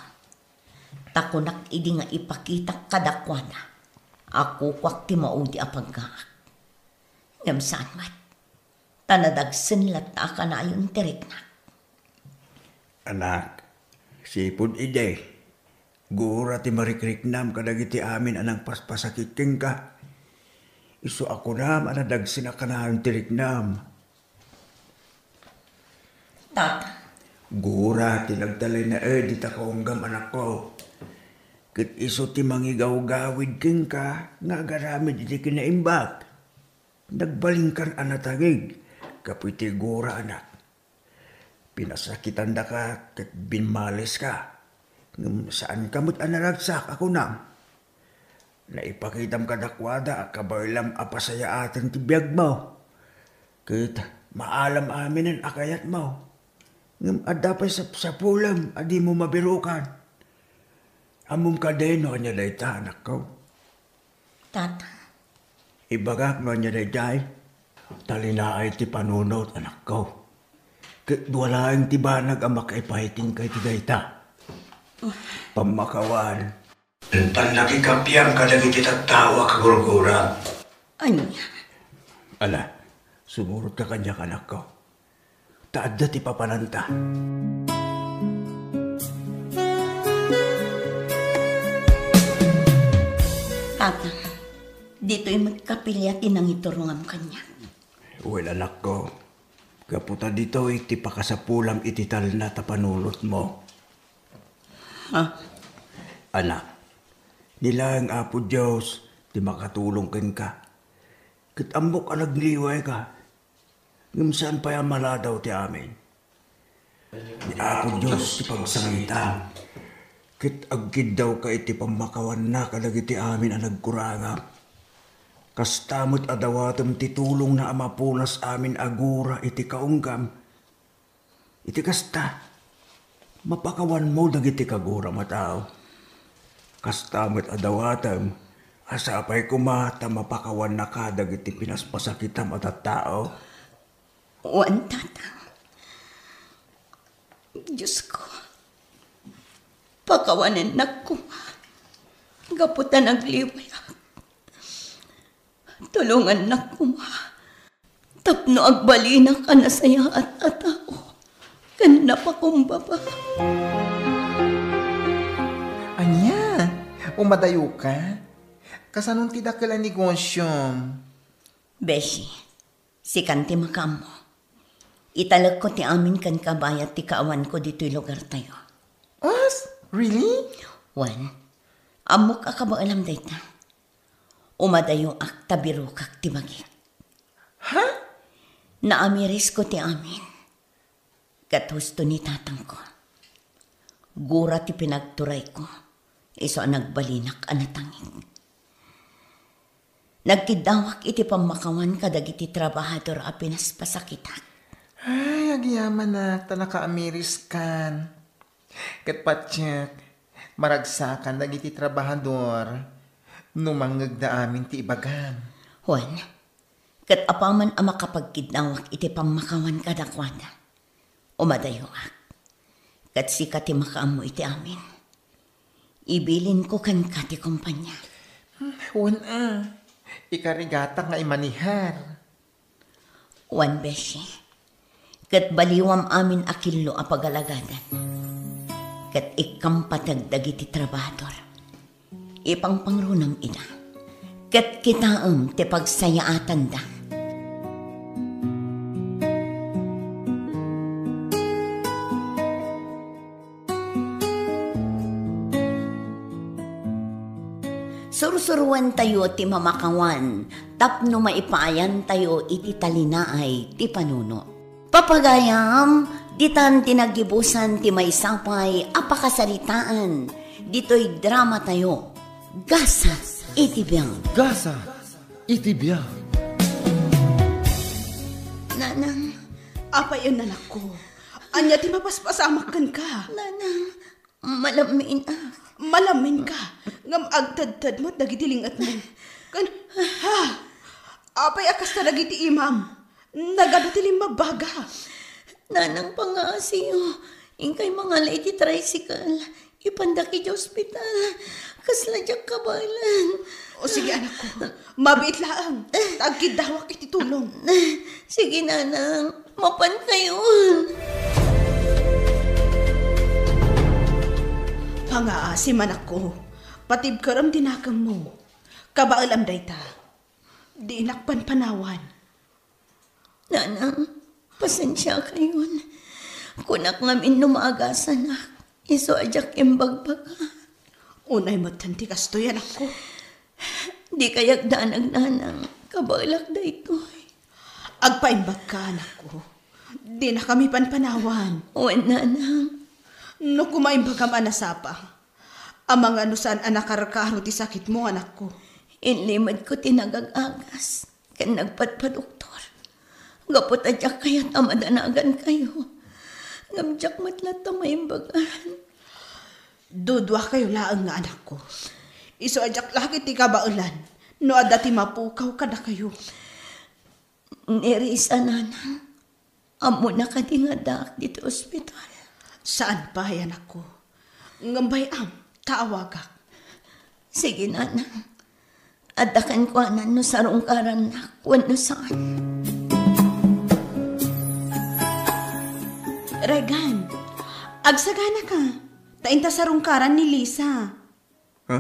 Ta kunak idi nga ipakitak kadakuada a kukuak ti maudi a paggaak. Ngem saan met. Ta nadagsen latta a kanayon ti riknak. Anak, sipud idi, gura ti marikriknam kadagiti amin a nangpaspasakit kenka. Isu a kunam a nadagsen a kanayon ti riknam. Tata. Gura ti nagtalinaed dita kaunggam, anakko. Ket isu ti mangigawgawid kenka nga agaramid iti kinaimbag. Nagbalinkan a natangig gapu iti gura, anak. Pinasakitandaka ket bimmaleska. Ngem saanka met a naragsak a kunam. Naipakitam kadakuada a kabaylam a pasayaaten ti biagmo. Ket maalam aminen a kayatmo. Ngem adda pay sapsapulem a dimo mabirukan. Ammom kadi no ania dayta, anakko? Tata. Ibagak no ania daydiay. Talinaay ti panunot, anakko. Ket dua laeng ti banag a makaipaay kenka iti dayta. Pammakawan. Intan nakikapiam kadagiti tattao a kagurguram. Ania? Ala, sumurotka kaniak, anakko. Ta adda ti papananta. Tata, ditoy met kapilya ti nangiturongam kaniak. Wen, anakko, gapu ta ditoy ti pakasapulam iti talna ta panunotmo. Ha? Anak, ni laeng Apo Dios ti makatulong kenka. Ket ammok a nagliwayka. Ngem saan pay a maladaw ti amin. Ni Apo Dios ti pagsangitam, ket agkiddawka iti pammakawanna kadagiti amin a nagkurangam. Kasta met a dawatem ti tulongna a mapunas amin a gura iti kaunggam. Iti kasta, mapakawanmo dagiti kaguram a tao. Kasta met a dawatem a sapay koma ta mapakawannaka dagiti pinaspasakitam a tattao. Wen, Tatang. Diosko, pakawanennak koma gapu ta nagliwayak. Tulongannak koma tapno agbalinak a nasayaat a tao ken napakumbaba. Ania? Umadayoka? Kasanon ti dakel a negosiom? Beshi, sikan ti makaammo. Italekko ti amin kenka bayat ti kaawanko ditoy lugartayo. As? Really? Wen, ammok a kabaelam dayta. Umadayoak ta birokak ti bagik. Ha? Naamirisko ti amin. Ket husto ni tatangko. Gura ti pinagturayko, isu a nagbalinak a natangik. Nagkiddawak iti pammakawan kadagiti trabahador a pinaspasakitak. Ay, agyamanak, ta nakaamiriskan. Ket patiek, maragsakan dagiti trabahador no mangngegda amin ti ibagam. Wen, ket apaman a makapagkiddawak iti pammakawan kadakuada, umadayoak. Ket sika ti makaammo iti amin. Ibilinko kenka ti kompania. Wen a, ikarigatak nga imanihar. Wen, beshi. Ket baliwam amin a killo a pagalagadan. Ket ikkampateg dagiti trabahador. Ipangpangrunam ida. Ket kitaem ti pagsayaatanda. Sursuroentayo ti mamakawan tapno maipaayantayo iti talinaay ti panuno. Papagayam, ditan ti naggibusan ti maysa pay a pakasaritaan ditoy dramatayo, Gasat iti Biag. Gasat iti Biag. Nanang. Apay, anakko? Ania ti mapaspasamak kenka? Nanang, Malamminak. Malamminka, ngem agtedted met dagiti lingetmo. Ken, ha? Apay a kasta dagiti imam? Nagadu ti limmabbaga. Nanang, pangaasiyo. Inkay mangala iti tricycle. Ipandak iti ospital. Kasla diak kabaelan. O sige, anakko. Mabiit laeng. Ta agkiddawak iti tulong. Sige, nanang. Mapankayon. Pangaasi, anakko. Patibkerem ti nakemmo. Kabaelam dayta. Dinak panpanawan. Nanang, pasensiakayon. Kunak ngamin no maagasanak. Isu a diak imbagbaga. Unay metten ti kastoy, anakko. Dikay agdanag, nanang. Kabaelak daytoy. Agpaimbagka, anakko. Dinakami panpanawan. Wen, nanang. No koma imbagam a nasapa, amangan no saan a nakarkaro ti sakitmo, anakko. Inlimedko ti nagag-agas ken nagpadpadoktor. Gapu ta diak kayat a madanagankayo. Ngem diak met latta maimbagan. Duduakayo laeng nga anakko. Isu a diak la ketdi kabaelan no adda ti mapukaw kadakayo. Ni Risa, nanang. Ammona kadi nga addaak ditoy ospital? Saan pay, anakko. Ngem bay-am ta awagak. Sige, nanang. Adda kenkuanan no sarungkarannak wenno saan. Regan, agsaganaka. Ta inta sarungkaran ni Lisa. Ha?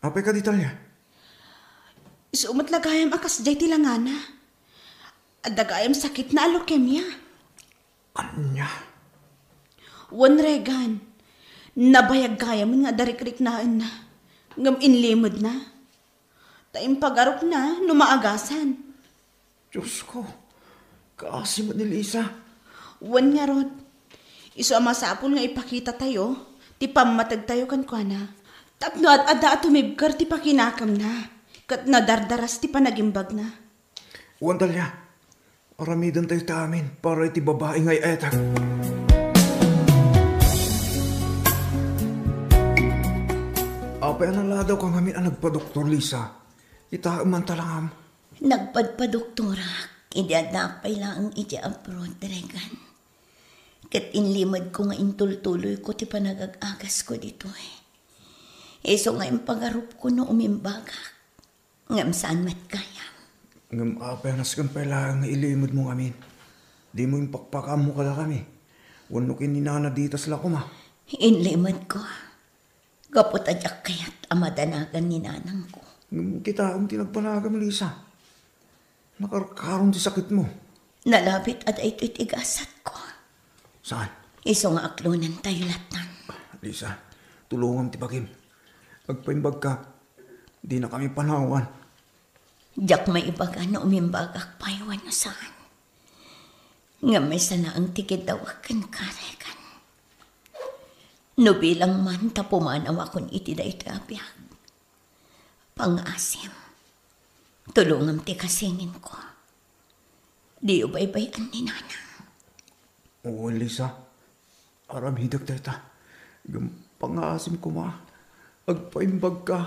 Apay kadi, Talia? Isu met la gayam a kasdiay ti langana. Adda gayam sakitna a leukemia. Ania? Wen, Regan, nabayag gayam nga adda rikriknaenna, ngem inlimedna. Ta impagarupna no maagasan. Diosko, kaasi met ni Lisa. Wen ngarud, isu a masapul nga ipakitatayo ti pammategtayo kenkuana. Tapno ad-adda a tumibker ti pakinakemna, ket nadardaras ti panagimbagna. Wen, Talia, aramidentayo ti amin para iti babai nga ay-ayatek. Apay a naladawka ngamin a nagpadoktor, Lisa? Ita, manta langam. Nagpadpadoktorak idi addaak pay laeng idiay abroad, Regan. Ket inlimedko nga intultuloyko ti panagag-agasko ditoy. Isu nga impagarupko no umimbagak, ngem saan met gayam. Ngem apay a nasken pay laeng nga ilimedmo ngamin? Dimo impakpakaammo kadakami wenno ken ni Nana Ditas la koma? Inlimedko. Gapu ta diak kayat a madanagan ni nanangko. Ngem kitaem ti nagpanagam, Lisa. Nakarkaron ti sakitmo. Nalabit a daytoy ti gasatko. Saan? Isu nga aklonentayo lattan. Lisa, tulongam ti bagim. Agpaimbagka, dinakami panawan. Diak maibaga no umimbagak pay wenno saan. Ngem maysa laeng ti kiddawak kenka, Regan. No bilang man ta pumanawakon iti daytoy a biag, pangaasim, tulongam ti kasinginko. Diyo baybay-an ni Nanang. Wen, Lisa. Aramidek dayta. Ngem pangngaasim koma. Agpaimbagka.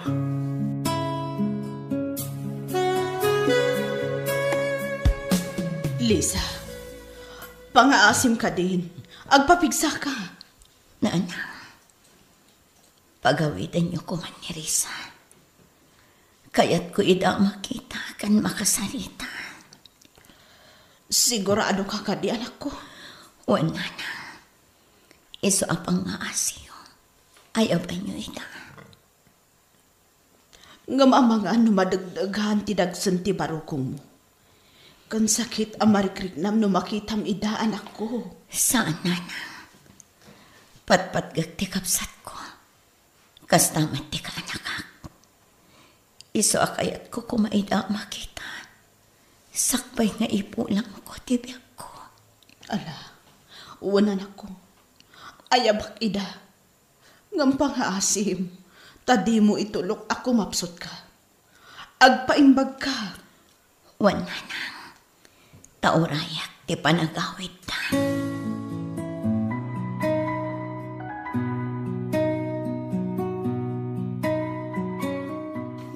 Lisa, pangngaasim kadin. Agpapigsaka. Nanang, pagawidenyo koman ni Risa. Kayatko ida a makita ken makasarita. Siguradoka kadi, anakko? Wen, nanang. Isu a pangngaasim. Ayabanyo ida. Ngem amangan no madegdegan ti dagsen ti barukongmo. Ken sakit a marikriknam no makitam ida, anakko. Saan, nanang. Patpatgek ti kabsatko. Kasta met ti kaanakak. Isu a kayatko koma ida a makita. Sakbay nga ipulangko ti biagko. Ala, wen, anakko. Ayabak ida. Ngem pangngaasim, ta dimo itulok a kumapsutka. Agpaimbagka. Wen, nanang. Ta urayak ti panagawidda.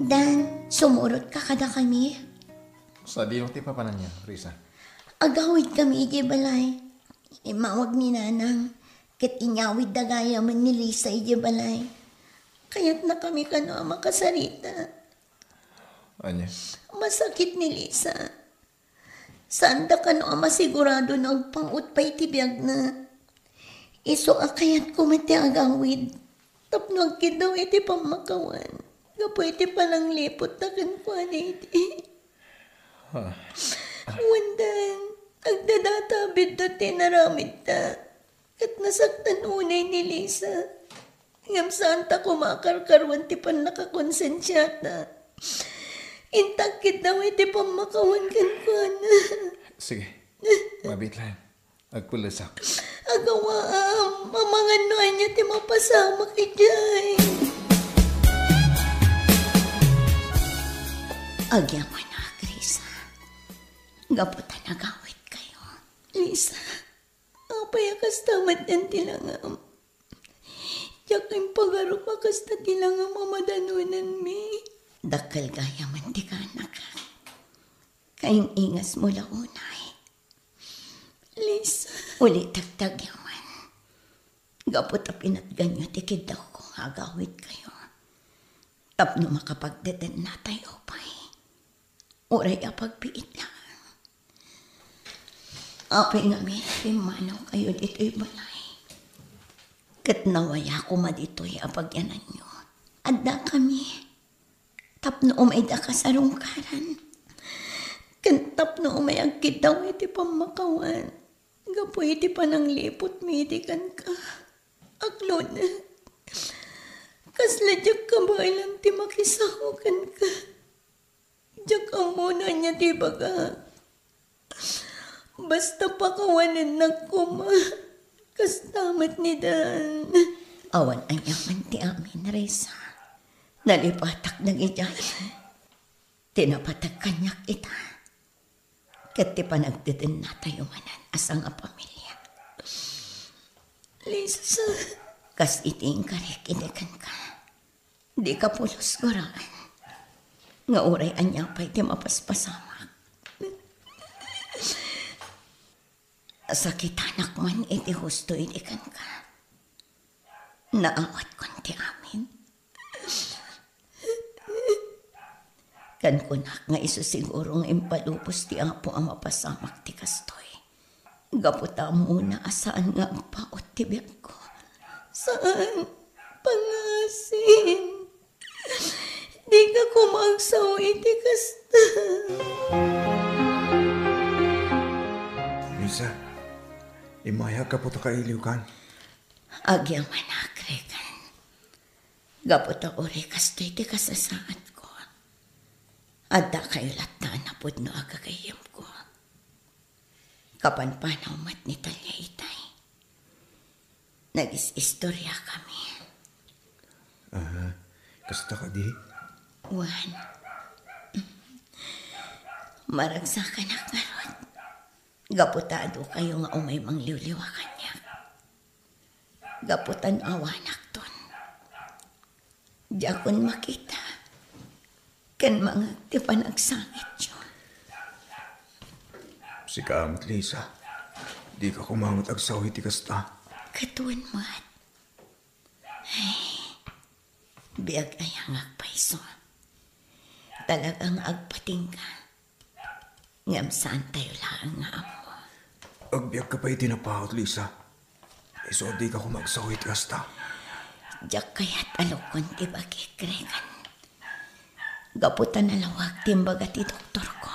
Dan, sumurotka kadakami? Sadino ti papananyo, Risa? Agawidkami idiay balay. Immawag ni Nanang, ket inyawidda gayamen ni Lisa idiay balay. Kayatnakami kano a makasarita. Ania? Masakit ni Lisa. Saanda kano a masigurado no agpang-ot pay ti biagna. Isu a kayatko met ti agawid tapno agkiddaw iti pammakawan gapu iti panangliputta kenkuana idi. Ah. Wen, Dan, agdadata a biddut ti inaramidta. Ket nasaktan unay ni Lisa. Ngem saanta koma a karkaruan ti pannakakonsensiata. Inta agkiddaw iti pammakawan kenkuana. Sige. Mabiit laeng. Agpullesak. Agawaam, amangan no ania ti mapasamak idiay. Agyamanak, Risa. Gapu ta nagawidkayo. Lisa, apay a kasta met ti langam? Diak impagarup a kasta ti langam a madanonanmi. Dakkel gayamen ti kaanakak. Kaing-ingasmo la unay. Lisa. Ulitek ti agyaman. Gapu ta pinatganyo ti kiddawko nga agawidkayo. Tapno makapagdedennatayo pay. Uray a pagbiit laeng. Apay ngamin a pimmanaw kayo ditoy balay? Ket nawaya koma ditoy a pagyananyo. Adda kami. Tapno umayda kasarungkaran. Ken tapno umay agkiddaw iti pammakawan. Gapu iti panangliputmi idi kenka. Aglunek. Kasla diak kabaelan ti makisao kenka. Diak ammo no ania ti ibagak. Basta pakawanennak koma. Kasta met ni Dan. Awan aniaman ti amin, Risa. Nalipatak dagidiay. Ti napateg kaniak ita. Ket ti panagdedennatayo manen a sangapamilia. Lisa. Kas iti inkarik idi kenka. Dika pulos guraan nga uray ania pay ti mapaspasamak. Sakitanak man iti husto idi kenka. Naawatkon ti amin. Ken kunak nga isu siguro nga impalubos ti Apo a mapasamak ti kastoy. Gapu ta ammona a saan nga agpaut ti biagko. Saan, pangngaasim. Dika koma agsao iti kasta. Luisa, immayak gapu ta kailiwkan. Agyamanak, Regan. Gapu ta uray kastoy ti kasasaadko. Addakayo latta a napudno a gagayyemko. Kapanpanaw met ni Talia itay. Nagis-istoriakami. Ah, kasta kadi? Wen. Maragsakanak ngarud. Gapu ta adukayo nga umay mangliwliwa kaniak. gapu ta no awanakton, diakon makita ken mangngeg ti panagsangityo. Sika met, Lisa, dika koma met agsao iti kasta. Ket wen met. Ay, biag aya nga agpayso. Talaga nga agpatingga. Ngem saantayo laeng nga ammo. Agbiagka pay iti napaut, Lisa. Isu a dika koma agsao iti kasta. Diak kayat a lukon ti bagik, Regan. Gapu ta nalawag ti imbaga ti doktorko.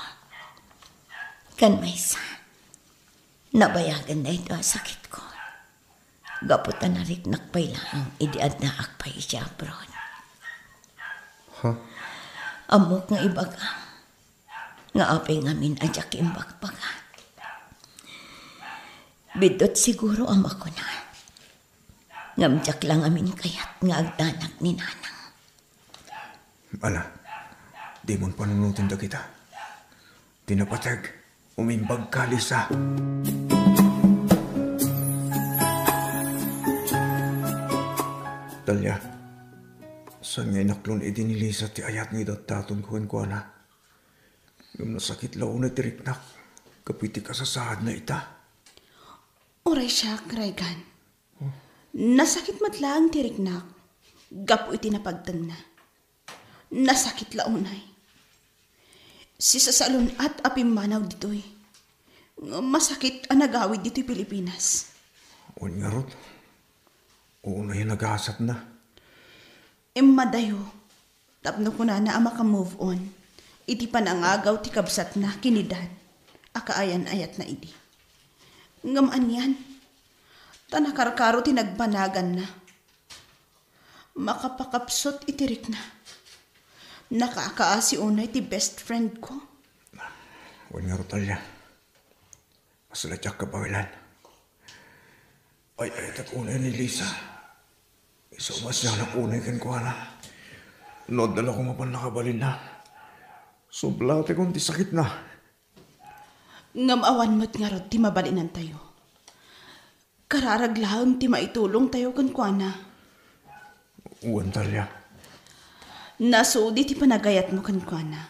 Ken maysa, nabayagan daytoy a sakitko. Gapu ta nariknak pay laeng idi addaak pay iti abroad. Ha? Ammok nga ibagam nga apay ngamin a diak imbagbaga. Biddut siguro a makuna, ngem diak la ngamin kayat nga agdanag ni Nanang. Ala, dimon panunoten dagita. Ti napateg, umimbagka, Lisa. Dalia, saan nga inaklon idi ni Lisa ti ayat nga idatdatonko kenkuana? Ngem nasakit la unay ti riknak gapu iti kasasaadna ita. Uray siak, Regan. Nasakit met laeng ti riknak gapu iti napagtengna. Nasakit la unay. Sisasalun-at a pimmanaw ditoy. Masakit a nagawid ditoy Pilipinas. Wen ngarud, unay a nagasatna. Immadayo, tapno kunana a maka-move on iti panangagaw ti kabsatna ken ni Dad a kaayan-ayatna idi. Ngem anian, ta nakarkaro ti nagbanaganna. Makapakapsut iti rikna. Nakakaasi unay ti best friend ko. Wen ngarud, Dalia. Kasla diak kabaelan. Ay-ayatek unay ni Lisa. Isu a masianak unay kenkuana. No adda la koma pannakabalinna, sublatekon ti sakitna. Ngem awan met ngarud ti mabalinantayo. Kararag laeng ti maitulongtayo kenkuana. Wen, Dalia. Nasudi ti panagayatmo kenkuana.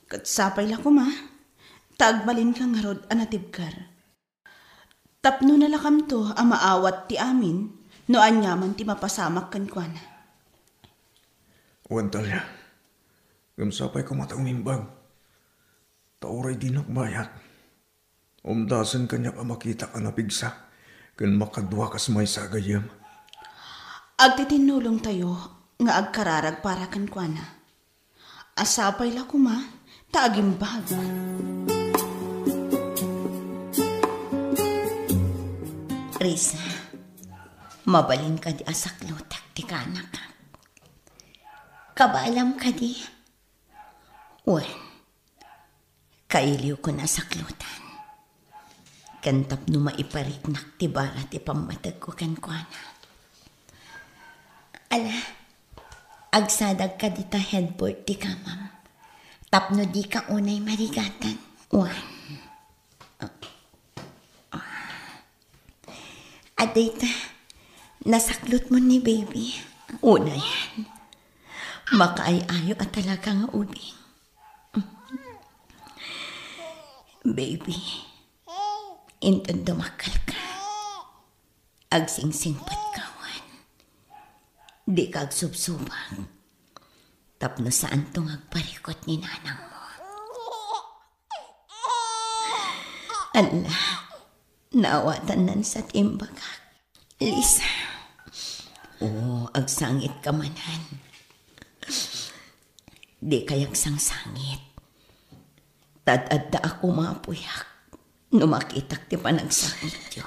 Ket sapay la koma, ta agbalinka ngarud a natibker. Tapno nalakamto a maawat ti amin no aniaman ti mapasamak kenkuana. Wen, Dalia. Ngem sapay koma ta umimbag. Ta uray dinak bayat, umdasen kaniak a makitak a napigsa ken makadua kas maysa a gayyem. Agtitinnulongtayo nga agkararag para kenkuana. A sapay la koma ta agimbag. Risa, mabalin kadi a saklutek ti kaanakak? Kabaalam kadi? Wen, kailiwkon a saklutan. Ken tapno maipariknak ti bara ti pammategko kenkuana. Ala, agsadag kadi ta headboard ti kamam tapno dika unay marigatan. Wen, adda ita, nasaklutmo ni baby. Unayen, makaay-ayo a talaga nga ubing. Baby, inton dumakkelka, agsingsingpetka wen. Dika agsubsubag. Tapno saanto nga agparikut ni nanangmo. Ala, naawatannan sa ti imbagak. Lisa. O, agsangitka manen. Dikay agsangsangit. Ta ad-adda a kumapuyak no makitak ti panagsangityo.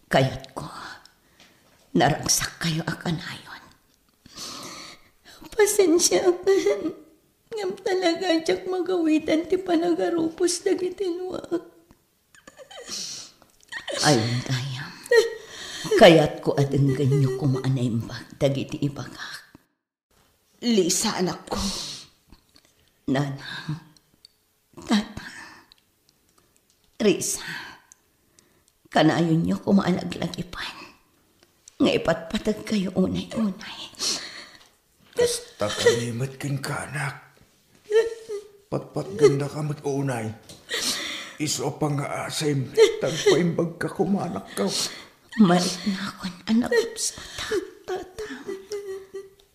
Kayatko, naragsakkayo a kanayon. Pasensiakan, ngem talaga diak magawitan ti panagarupos dagiti luak. Ayan, gayam. Kayatko a denggenyo koma a naimbag dagiti ibagak. Lisa, anakko. Nanang, Tatang, Risa, Kanayonyo koma a laglagipan nga ipatpategkayo unay-unay. Kasta kami met kenka, anak. Patpatgennaka met unay. Isu a pangngaasim, ta agpaimbagka koma, anakko. Mariknakon a nagubsotak, Tatang.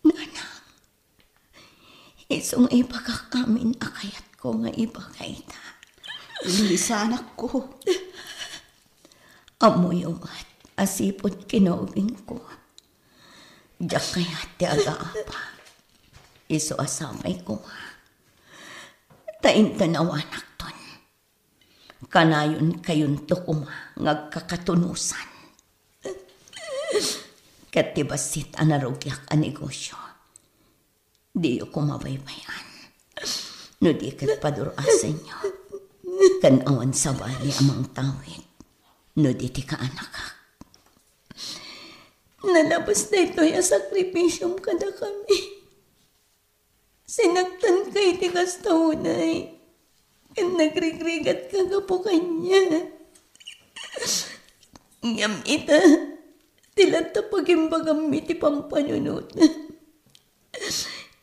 Nanang, isu nga ibagak amin a kayatko nga ibaga ita. Lisa, anakko. Ammoyo met a sipud kinaubingko, diak kayat ti agaapa. Isu a sapay koma ta inton awanakton, kanayonkayonto koma nga agkakatunosan. Ket ti bassit a narugiak a negosio, diyo koma baybay-an. No di ket padur-asenyo, ken awan sabali a mangtawid no di ti kaanakak. Nalabas daytoy a sakripisiom kadakami. Sinaktanka iti kasta unay, ken nagrigrigatka gapu kaniak. Ngem ita, ti latta pagimbagammi ti pampanunotam.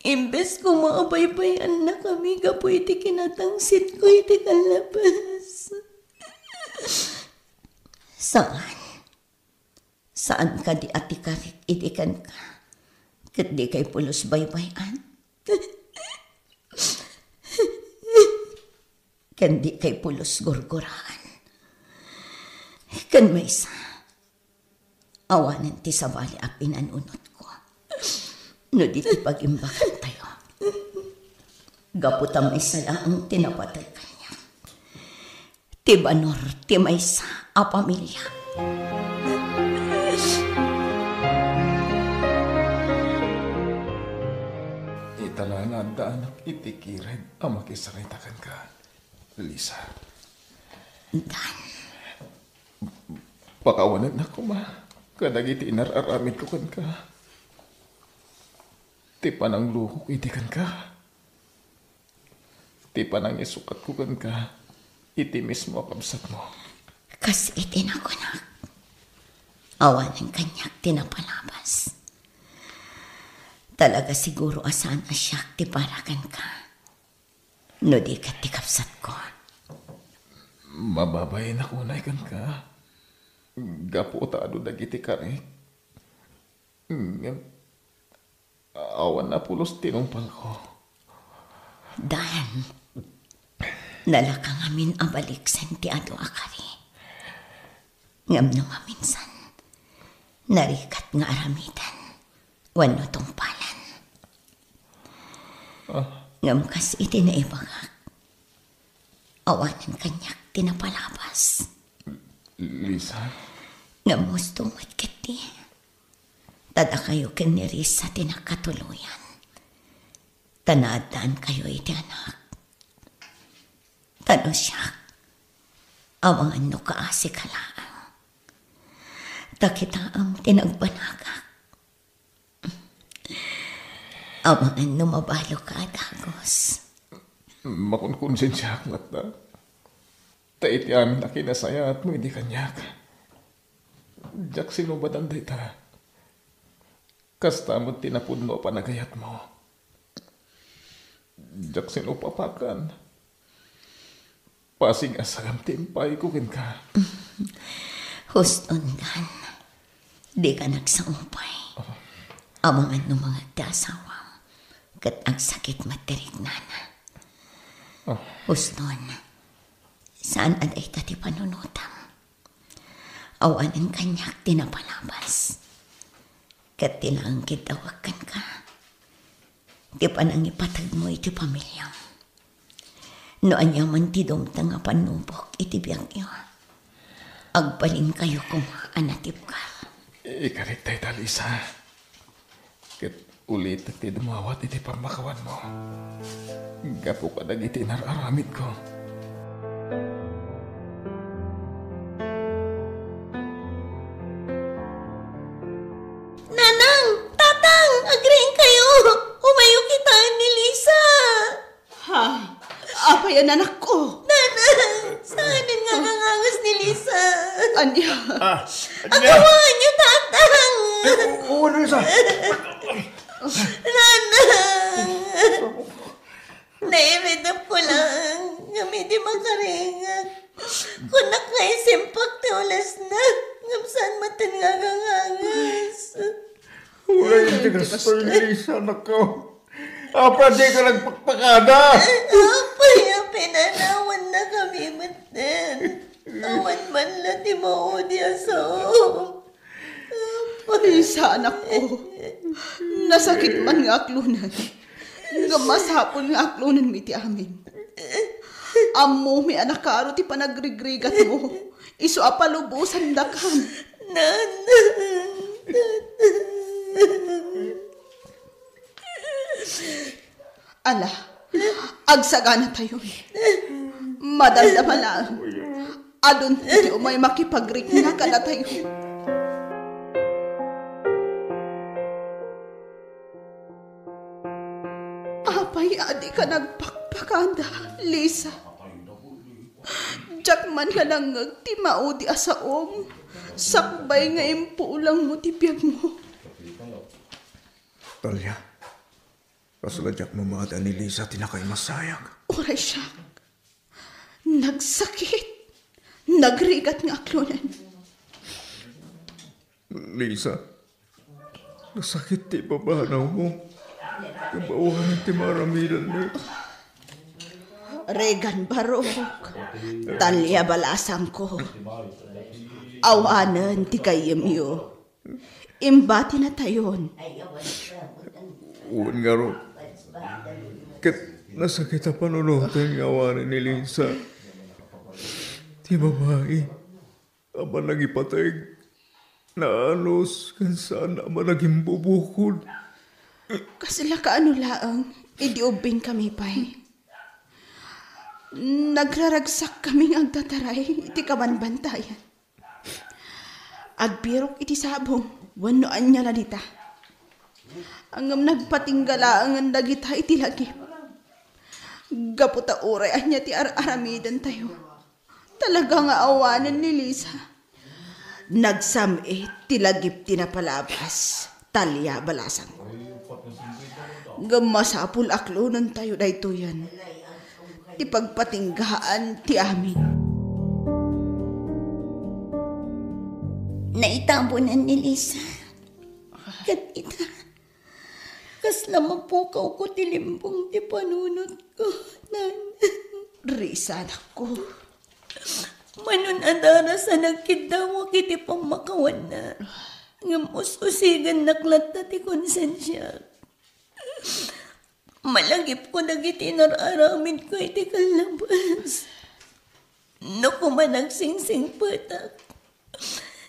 Imbes koma a baybay-annakami gapu iti kinatangsitko iti kallabas. Saan. Saan kadi a ti karik idi kenka, ket dikay pulos baybay-an? Ken dikay pulos gurguraan? Ken maysa, awanen ti sabali a pinanunotko no di ti pagimbagantayo. Gapu ta maysa laeng ti napateg kaniak. Ti banor ti maysa a pamilia. Ita la nga addaanak iti kired a makisarita kenka, Lisa. Dan. Pakawanennak koma kadagiti inar-aramidko kenka. Ti pananglukok idi kenka. Ti panangisukatko kenka iti mismo a kabsatmo. Kas iti nakunak, awanen kaniak ti napalabas. Talaga siguro a saan a siak ti para kenka, no di ket ti kabsatko. Mababain a kunay kenka, gapu ta adu dagiti karik. Ngem, awan a pulos tinungpalko. Dan, nalaka ngamin a baliksen ti adu a kari. Ngem no maminsan, narigat nga aramiden wenno tungpalen. Ah. Ngem kas iti naibagak, awanen kaniak ti napalabas. Lisa? Ngem husto met ketdi. Ta dakayo ken ni Risa ti nakatuloyan. Ta naaddaankayo iti anak. Ta no siak, amangan no kaasika laeng. Ta kitaem ti nagbanagak. Amangan no mabalok a dagus. Makonkonsensiaak latta. Ta iti amin a kinasayaatmo idi kaniak, diak sinubotan dayta. Kasta met ti napudno a panagayatmo. Diak sinupapakan. Pasig a sagam ti impayko kenka. Huston, Dan. Dika nagsaupay. Amangan no mangeg ti asawam, ket agsakit met ti riknana. Ah. Huston, saan a dayta ti panunotam. Awanen kaniak ti napalabas. Ket ti laeng kiddawak kenka, ti panangipategmo iti pamiliam. No aniaman ti dumteng a pannubok iti biagyo, agbalinkayo koma a natibkar. Ikarik dayta, Lisa. Ket ulitek ti dumawat iti pammakawanmo gapu kadagiti inar-aramidko. Nanang! Tatang! Agriingkayo! Umayo kitaen ni Lisa! Ha? Apay a nanakko? Nanang! Saanen nga nangangas ni Lisa? Ania? Ah, ania? Awan niyo, Tatang! Eh, o-, o-, ano, Lisa? Nanang! Nairidep ko lang, ngem idi makaringak, kunak nga isimpak ti ulasna, ngem saan met nga agangagas. Uray, ti kastoy, Lisa, nakaw. Apay dika nagpakpakada? Apay a pinanawannakami metten? Awan man la ti maudi a saom. Apay. Lisa, anakko. Nasakit man nga aklonen. Ngem masapul nga aklonenmi ti amin. Ammomi a nakaro ti panagrigrigatmo. Isu a palubosandakan. Nanang, Tatang. Ala, agsaganatayon. Madamdama laeng. Adun ti umay makipagrikna kadatayo. Apay a dika nagpakpakada, Lisa? Diak man nga nangngeg ti maudi a saom, sakbay nga impulangmo ti biagmo. Talia, kasla diak mamati a ni Lisa ti nakaimasayak. Uray siak. Nagsakit. Nagrigat nga aklonen. Lisa, nasakit ti ibabanawmo. Kabawanan ti maaramidanmi. Regan Barok, Talia balasangko. Awanen ti gayyemyo. Imbatinatayon. Wen ngarud, ket nasakit a panunoten nga awanen ni Lisa. Ti babai a managipateg, naanus, ken saan a managimbubukod. Kasla kaano laeng, idi ubbingkami pay. Nagraragsakkami nga agtataray iti kabanbantayan. Agbirok iti sabong wenno ania la dita. Ngem nagpatingga laengen dagita iti lagip. Gapu ta uray ania ti ar-aramidentayo, talaga nga awanen ni Lisa. Nagsam-it ti lagip ti napalabas, Talia balasangko. Ngem masapul a klonentayo daytoyen. ti pagpatinggaan ti amin. Naitabunan ni Lisa. Ket ita, kasla mapukawko ti limbong ti panunotko, Nan. Risa, anakko. Manun a daras a nagkiddawak iti pammakawanna, ngem us-usigennak latta ti konsensiak. Malagipko dagiti inar-aramidko iti kallabas. No koma nagsingsingpetak,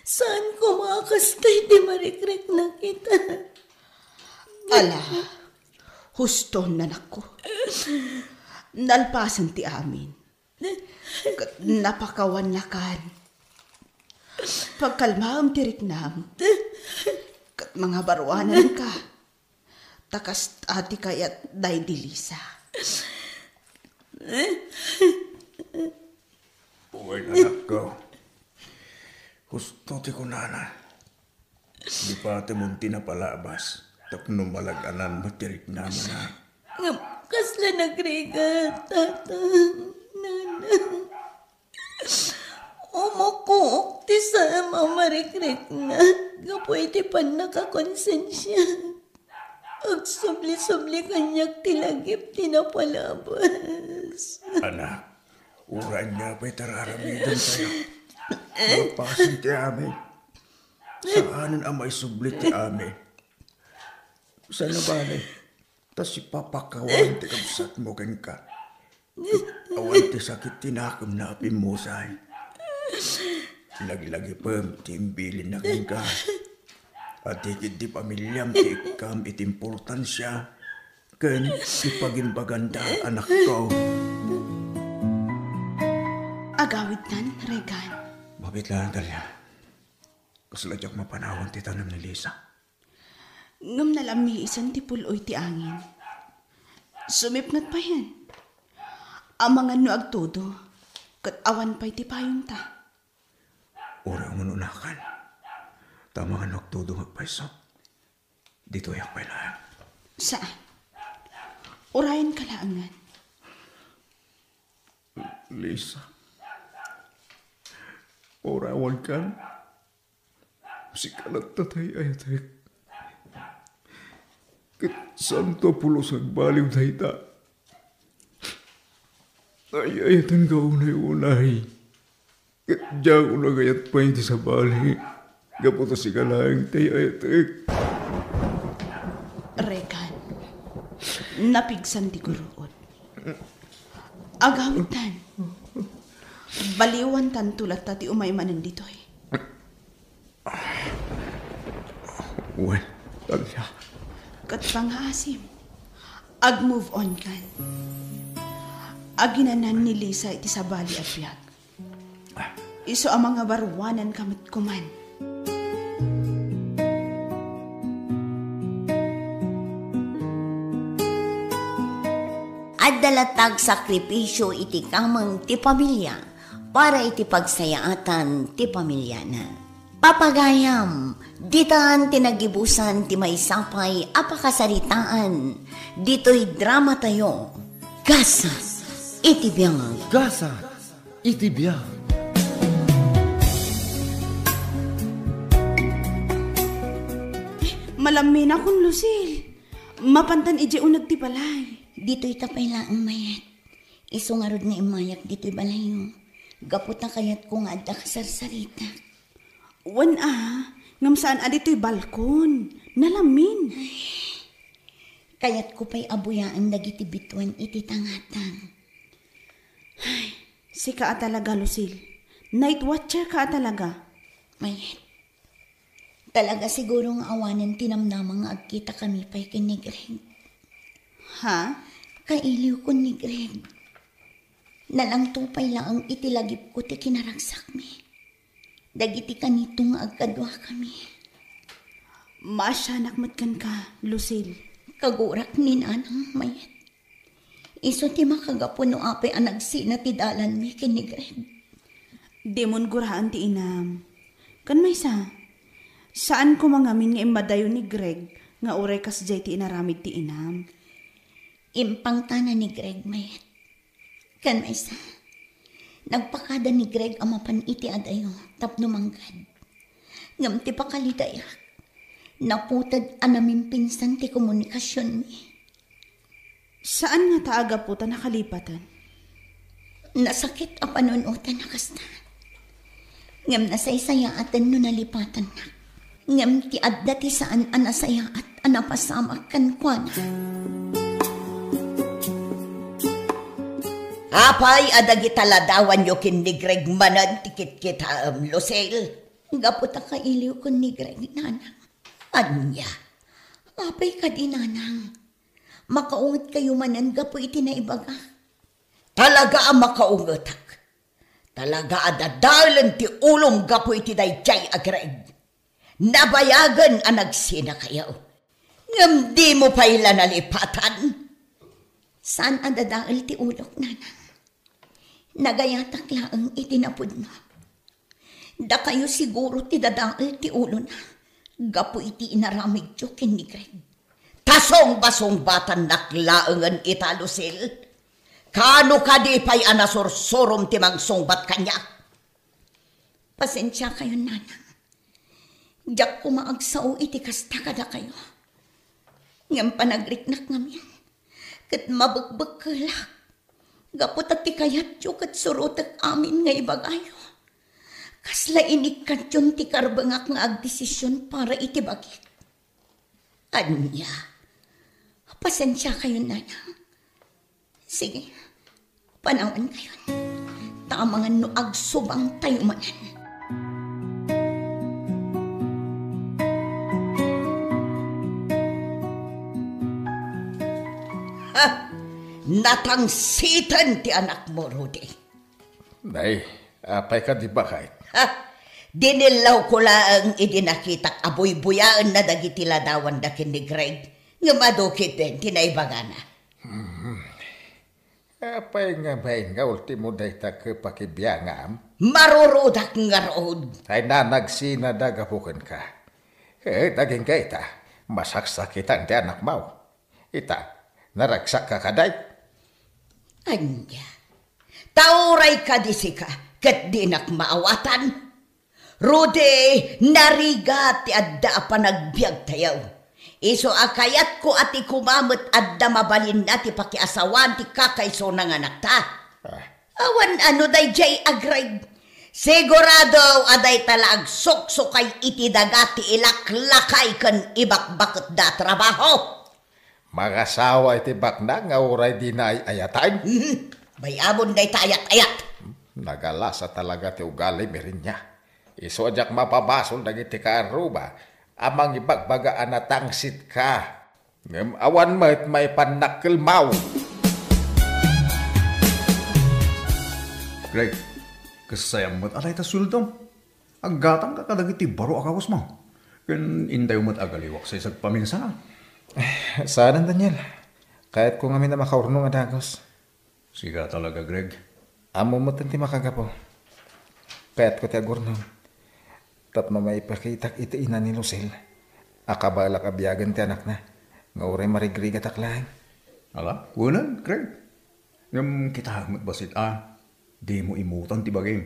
saan koma a kasta iti marikriknak ita. Ala, huston, anakko. Nalpasen ti amin. Ket napakawannakan. Pagkalmaem ti riknam. Ket mangabaruananka. Ta kasta ti kayat daydi Lisa. Wen, anakko. Husto ti kunana. Di patemon ti napalabas tapno malag-anan met ti riknamna. Ngem kasla nagrigat, Tatang, Nanang. Umukook ti saem a marikriknak gapu iti pannakakonsensia. Agsubli-subli kaniak ti lagip ti napalabas. Anak, uray ania pay ti ar-aramidentayo, malpasen ti amin. Saanen a maisubli ti amin. Saan a bale, ta sipapakawan ti kabsatmo kenka. Awan ti sakit ti nakemna a pimmusay. Laglagipem ti imbilinna kenka. Adi ketdi pamiliam ti ikkam iti importansia ken ti pagimbaganda, anakko. Agawidnan, Regan. Mabit la, Talia. Kasla diak mapanawan ti tanem ni Lisa. Ngem nalammiisen ti pul-oy ti angin. Sumipnget payen. Amangan no agtudo, ket awan pay ti payonta. Uray umano unakan. Ta amangan no agtudong agpayso. Ditoyak pay laeng. Saan? Urayenka laengen. Lisa, uray awankan. Sika latta ti ay-ayatek. Ket saanto a pulos nga agbaliw dayta. Ay-ayatenka unay-unay. Ket diak unagayat pay ti sabali. Gapu ta sika laeng ti ay-ayatek. Regan, napigsan ti guruod. Agawitan. Baliwantanto latta ti umay manen ditoy. Wen, Talia. Ket pangaasim, ag-move on kan. Aginanan ni Lisa iti sabali a biag. Isu a mangabaruananka met koman. Adda latta agsakripisio iti kameng ti pamilya para iti pagsayaatan ti pamiliana. Papagayam, ditan ti nagibusan ti maysa pay a pakasaritaan ditoy dramatayo, Gasat iti Biag. Gasat iti Biag. Malamminakon, Lucille. Mapantan idiay uneg ti balay. Ditoy ta pay laeng, Mayet. Isu ngarud nga immayak ditoy balayyo. Gapu ta kayatko nga adda kasarsaritak. Wen a, ngem saan a ditoy balkon. Nalamin. Kayatko pay a buyaen dagiti bituen iti tangatang. Ay, sika a talaga, Lucille. Night watcher ka a talaga. Mayet. Talaga siguro nga awanen ti namnama nga agkitakami pay ken ni Greg. Ha? Kailiwkon ni Greg. Nalangto pay laeng iti lagipko ti kinaragsakmi. Dagiti kanito nga agkaduakami. Maasianak met kenka, Lucille. Kagurak ni Nanang, Mayet. Isu ti makagapu no apay a nagsina ti dalanmi ken ni Greg. Dimon guraan ti inam. Ken maysa, saan koma ngamin nga immadayo ni Greg nga uray kasdiay ti inaramid ti inam. Impangtana ni Greg, Mayet. Ken maysa, nagpakada ni Greg a mapan iti adayo tapno manggad. Ngem ti pakalidayak, naputed a namimpinsan ti komunikasionmi. Saan ngata a gapu ta nakalipatan? Nasakit a panunotan a kasta. Ngem nasaysayaaten no nalipatannak. Ngem ti adda ti saan a nasayaat a napasamak kenkuana. Apay a dagita ladawanyo ken ni Greg manen ti kitkitaem, Lucille? Gapu ta kailiwkon ni Greg, Nanang. Ania? Apay kadi, Nanang? Makaungetkayo manen gapu iti naibaga? Talaga a makaungetak. Talaga a dadaelen ti ulom gapu iti daydiay a Greg. Nabayagen a nagsinakayo. Ngem dimo pay la nalipatan. Saan a dadael ti ulok, Nanang. Nagayatak laeng iti napudno. Dakayo siguro ti dadael ti ulona gapu iti inaramidyo ken ni Greg. Ta sungbasungbatannak laengen ita, Lucille. Kaano kadi pay a nasursurom ti mangsungbat kaniak? Pasensiakayon, Nanang. Diak koma agsao iti kasta kadakayo. Ngem panagriknak ngamin, ket mabekbekkelak gapu ta ti kayatyo ket surotek amin nga ibagayo. Kasla inikkadyon ti karbengak nga agdesision para iti bagik. Ania? Pasensiakayon, Nanang. Sige, panawankayon. Ta amangan no agsubangtayo manen. Ha! Natangsiten ti anakmo, Rudy. Nay, apay kadi, baket? Ha? Dinillawko laeng idi nakitak a buybuyaenna dagiti ladawanda ken ni Greg, ngem adu ketdin ti naibagana. Hmm. Apay ngamin nga ultimo dayta ket pakibiangam? Marurudak ngarud. Ay, nanagsinada gapu kenka. Ket agingga ita, masaksakitan ti anakmo. Ita, naragsakka kadi? Ania? Ta uray kadi sika, ket dinak maawatan. Rudy, narigat ti adda a panagbiagtayo. Isu a kayatko a ti koma met adda mabalinna ti pakiasawaan ti kakaisuna nga anakta. Ah. Awan ano daydiay a Greg. Sigurado a dayta la agsuksukay iti daga ti ilaklakay ken ibakbaketda a trabaho. Mangasawa iti baknang nga uray dina ay-ayatan? Mhm. Bay-amon dayta ayat-ayat. Nagalasa talaga ti ugali mi ken niya. Isu a diak mapabasol dagiti kaarruba a mangibagbaga a natangsitka. Ngem awan met maipannak kelmaw. Greg, kasayam met a dayta sueldom. Aggatangka kadagiti baro a kawesmo. Ken intayo met agaliwak sa isagpaminsan. Saanen, Daniel. Kayatko ngamin a makaurnong a dagus. Sika talaga, Greg. Ammom met ti makagapu. Kayatko ti agurnong tapno maipakitak iti ina ni Lucille a kabaelak a biagen ti anakna nga uray marigrigatak laeng. Ala, kunen, Greg. Ngem kitaem met bassit a dimo imutan ti bagim.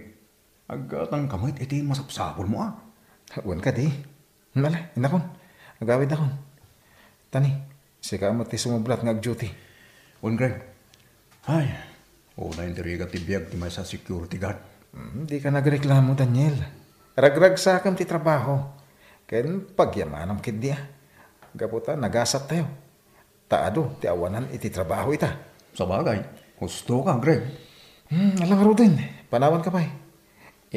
Aggatangka met iti masapsapulmo a. Wen kadi. Ala, innakon. Agawidakon. Tani, sika met ti sumublat nga ag-duty. Wen, Greg. Ay, unay ti rigat ti biag ti maysa a security guard. Hmm, dika nagreklamo, Daniel. Ragragsakem ti trabaho. Ken pagyamanam ketdi a. Gapu ta nagasattayo. Ta adu ti awanan iti trabaho ita. Sabagay, husto ka, Greg. Hmm, ala ngaruden, panawanka pay.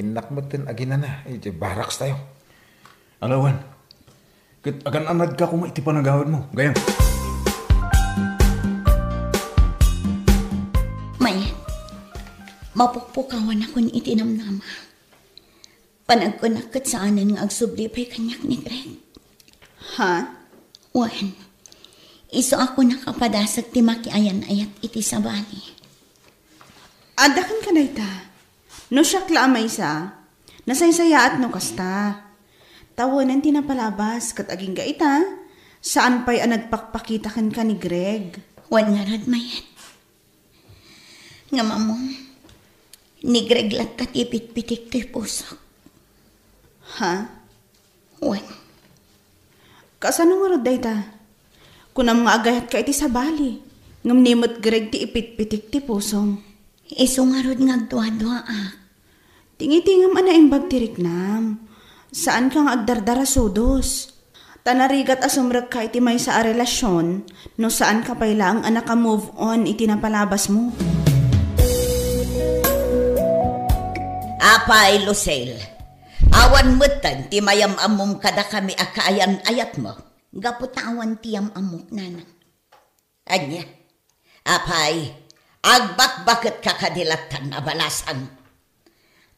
Innak metten aginana iti barracks tayo. Ala wen, ket agan-anadka koma iti panagawidmo, gayyem. Mayat, mapukpukawannakon iti namnama. Panagkunak ket saanen nga agsubli pay kaniak ni Greg. Ha? Wen, isu a kunak a padasek ti makiayan-ayat iti sabali. Adda kenka dayta. No siak la a maysa, nasaysayaat no kasta. Tawenan ti napalabas ket agingga ita, saan pay a nagpakpakita kenka ni Greg. Wen ngarud, Mayet. Ngem ammom, ni Greg latta ti ipitpitik ti pusok. Ha? Wen. Kasano ngarud dayta? Kunam nga agayatka iti sabali, ngem ni met Greg ti ipitpitik ti pusom. Isu ngarud nga agduaduaak. Tingitingem a naimbag ti riknam. Saanka nga agdardarasudos. Ta narigat a sumrekka iti maysa a relasion no saanka pay laeng a naka-move on iti napalabasmo. Apay, Lucille, awan metten ti mayam-ammom kadakami a kaayan-ayatmo gapu ta awan ti yam-ammok, nanang. Ania? Apay, agbakbaketka kadi lattan a balasang?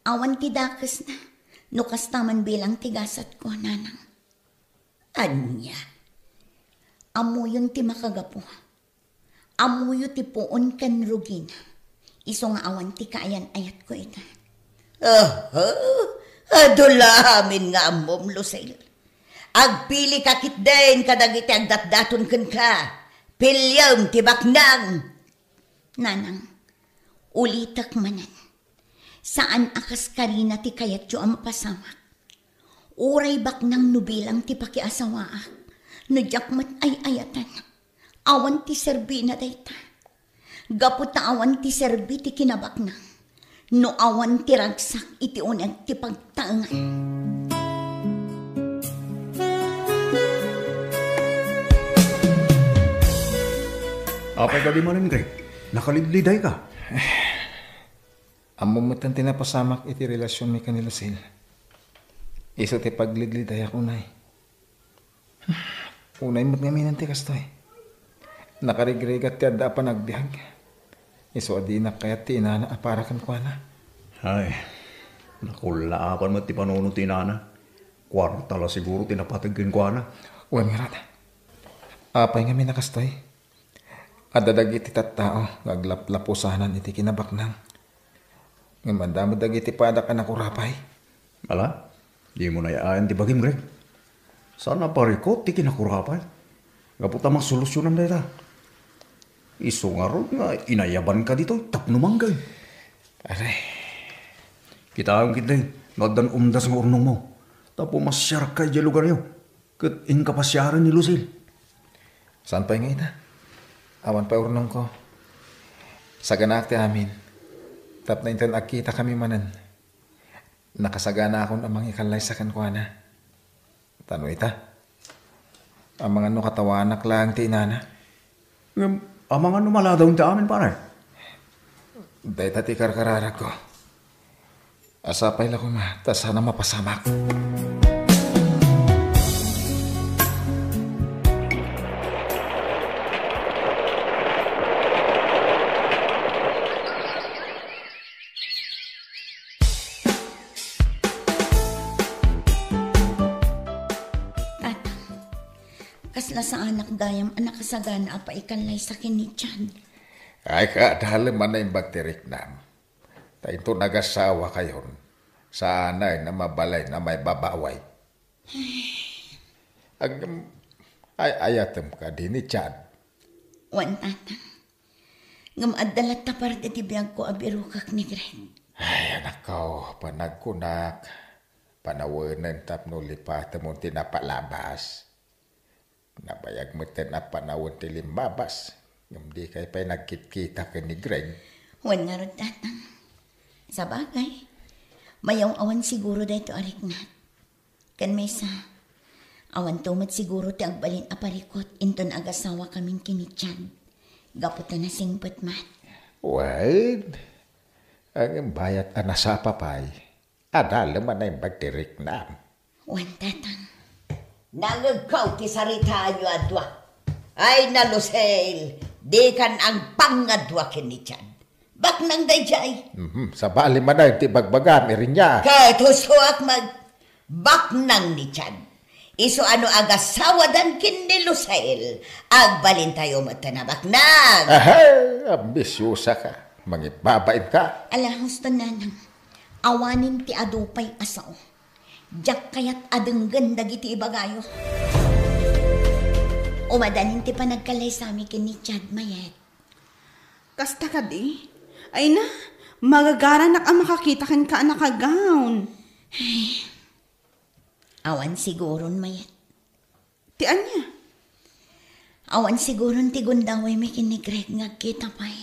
Awan ti dakesna, no kasta man bilang ti gasatko, nanang. Ania? Ammoyon ti makagapu. Ammoyo ti puon ken rugina. Isu nga awan ti kaayan-ayatko ita. Aha! Adu la amin nga ammom, Lucille. Agpilika ketdin kadagiti agdatdaton kenka. Piliem ti baknang. Nanang, ulitek manen. Saan a kas karina ti kayatyo a mapasamak. Uray baknang no bilang ti pakiasawaak. No diak met ay-ayatan, awan ti serbina dayta. Gapu ta awan ti serbi ti kinabaknang no awan ti ragsak iti uneg ti pagtaengan. Apay kadi manen, Greg? Nakalidlidayka? Ammom metten ti napasamak iti relasionmi ken ni Lucille. Isu ti paglidlidayak unay. Unay met ngamin ti kastoy. Nakarigrigat ti adda a panagbiag. Isu a dinak kayat ti inana a para kenkuana. Ay, nakullaapan met ti panunot ti inana. Kuarta la siguro ti napateg kenkuana. Wen ngarud. Apay ngamin a kastoy? Adda dagiti tattao nga aglaplapusanan iti kinabaknang. Ngem adda met dagiti padak a nakurapay. Ala, dimo nayaayan ti bagim, Greg. Saan a parikut ti kinakurapay. Gapu ta masolusyonam dayta. Isu ngarud nga inayabanka ditoy tapno manggay. Aray. Kitaem ketdi no addan umdas nga urnongmo. Ta pumasiarka idiay lugaryo. Ket inka pasiaren ni Lucille. Saan pay nga ita? Awan pay urnongko. Saganaak ti amin. Tapno inton agkitakami manen, nakasaganakon a mangikallaysa kenkuana. Ta no ita, amangan no katawanak laeng ti inana. Ngem, amangan no maladawen ti amin, pare. Dayta ti karkararagko. Sapay la koma, ta saan a mapasamak. Tatang, kasla saanak gayam a nakasagana a paikallaysa ken ni Chad. Ay, kaadalem a naimbag ti riknam. Ta inton agasawakayon, saanay a mabalin a maibabaway. Agem, ay-ayatem kadi ni Chad? Wen, Tatang. Ngem adda latta parte ti biagko a birokek ni Greg. Ay, anakko, panagkunak, panawenen tapno lipatemon ti napalabas. Nabayag metten a panawen ti limmabas, ngem dikay pay nagkitkita ken ni Greg. Wen ngarud, Tatang. Sabagay, mayaw-awan siguro daytoy a riknam. Ken maysa, awanto met siguro ti agbalin a parikut inton agasawakamin ken ni Chad. Gapu ta nasingpet met. Wen, ngem bayat a nasapa pay. Adalem a naimbag ti riknam. Wen, Tatang. Nangngegko ti saritaanyo a dua. Ay, na Lucille, dikan angpang nga dua ken ni Chad. Baknang daydiay. Mhm, sabali manen ti bagbagam, Erinya. Ket hustoak met, baknang ni Chad. Isu a no agasawadan ken ni Lucille, agbalintayo met a nabaknang. Aha, ambisiosa ka. Mangibabain ka. Ala, husto, Nanang. Awanen ti adu pay a sao. Diak kayat a denggen dagiti ibagayo. Umadanin ti panagkallaysami ken ni Chad, Mayet. Kasta kadi? Ay na, magagaranak a makakita kenka a naka-gown. Ay, awan siguron, Mayet. Ti ania? Awan siguron ti gundawaymi ken ni Greg nga agkita pay.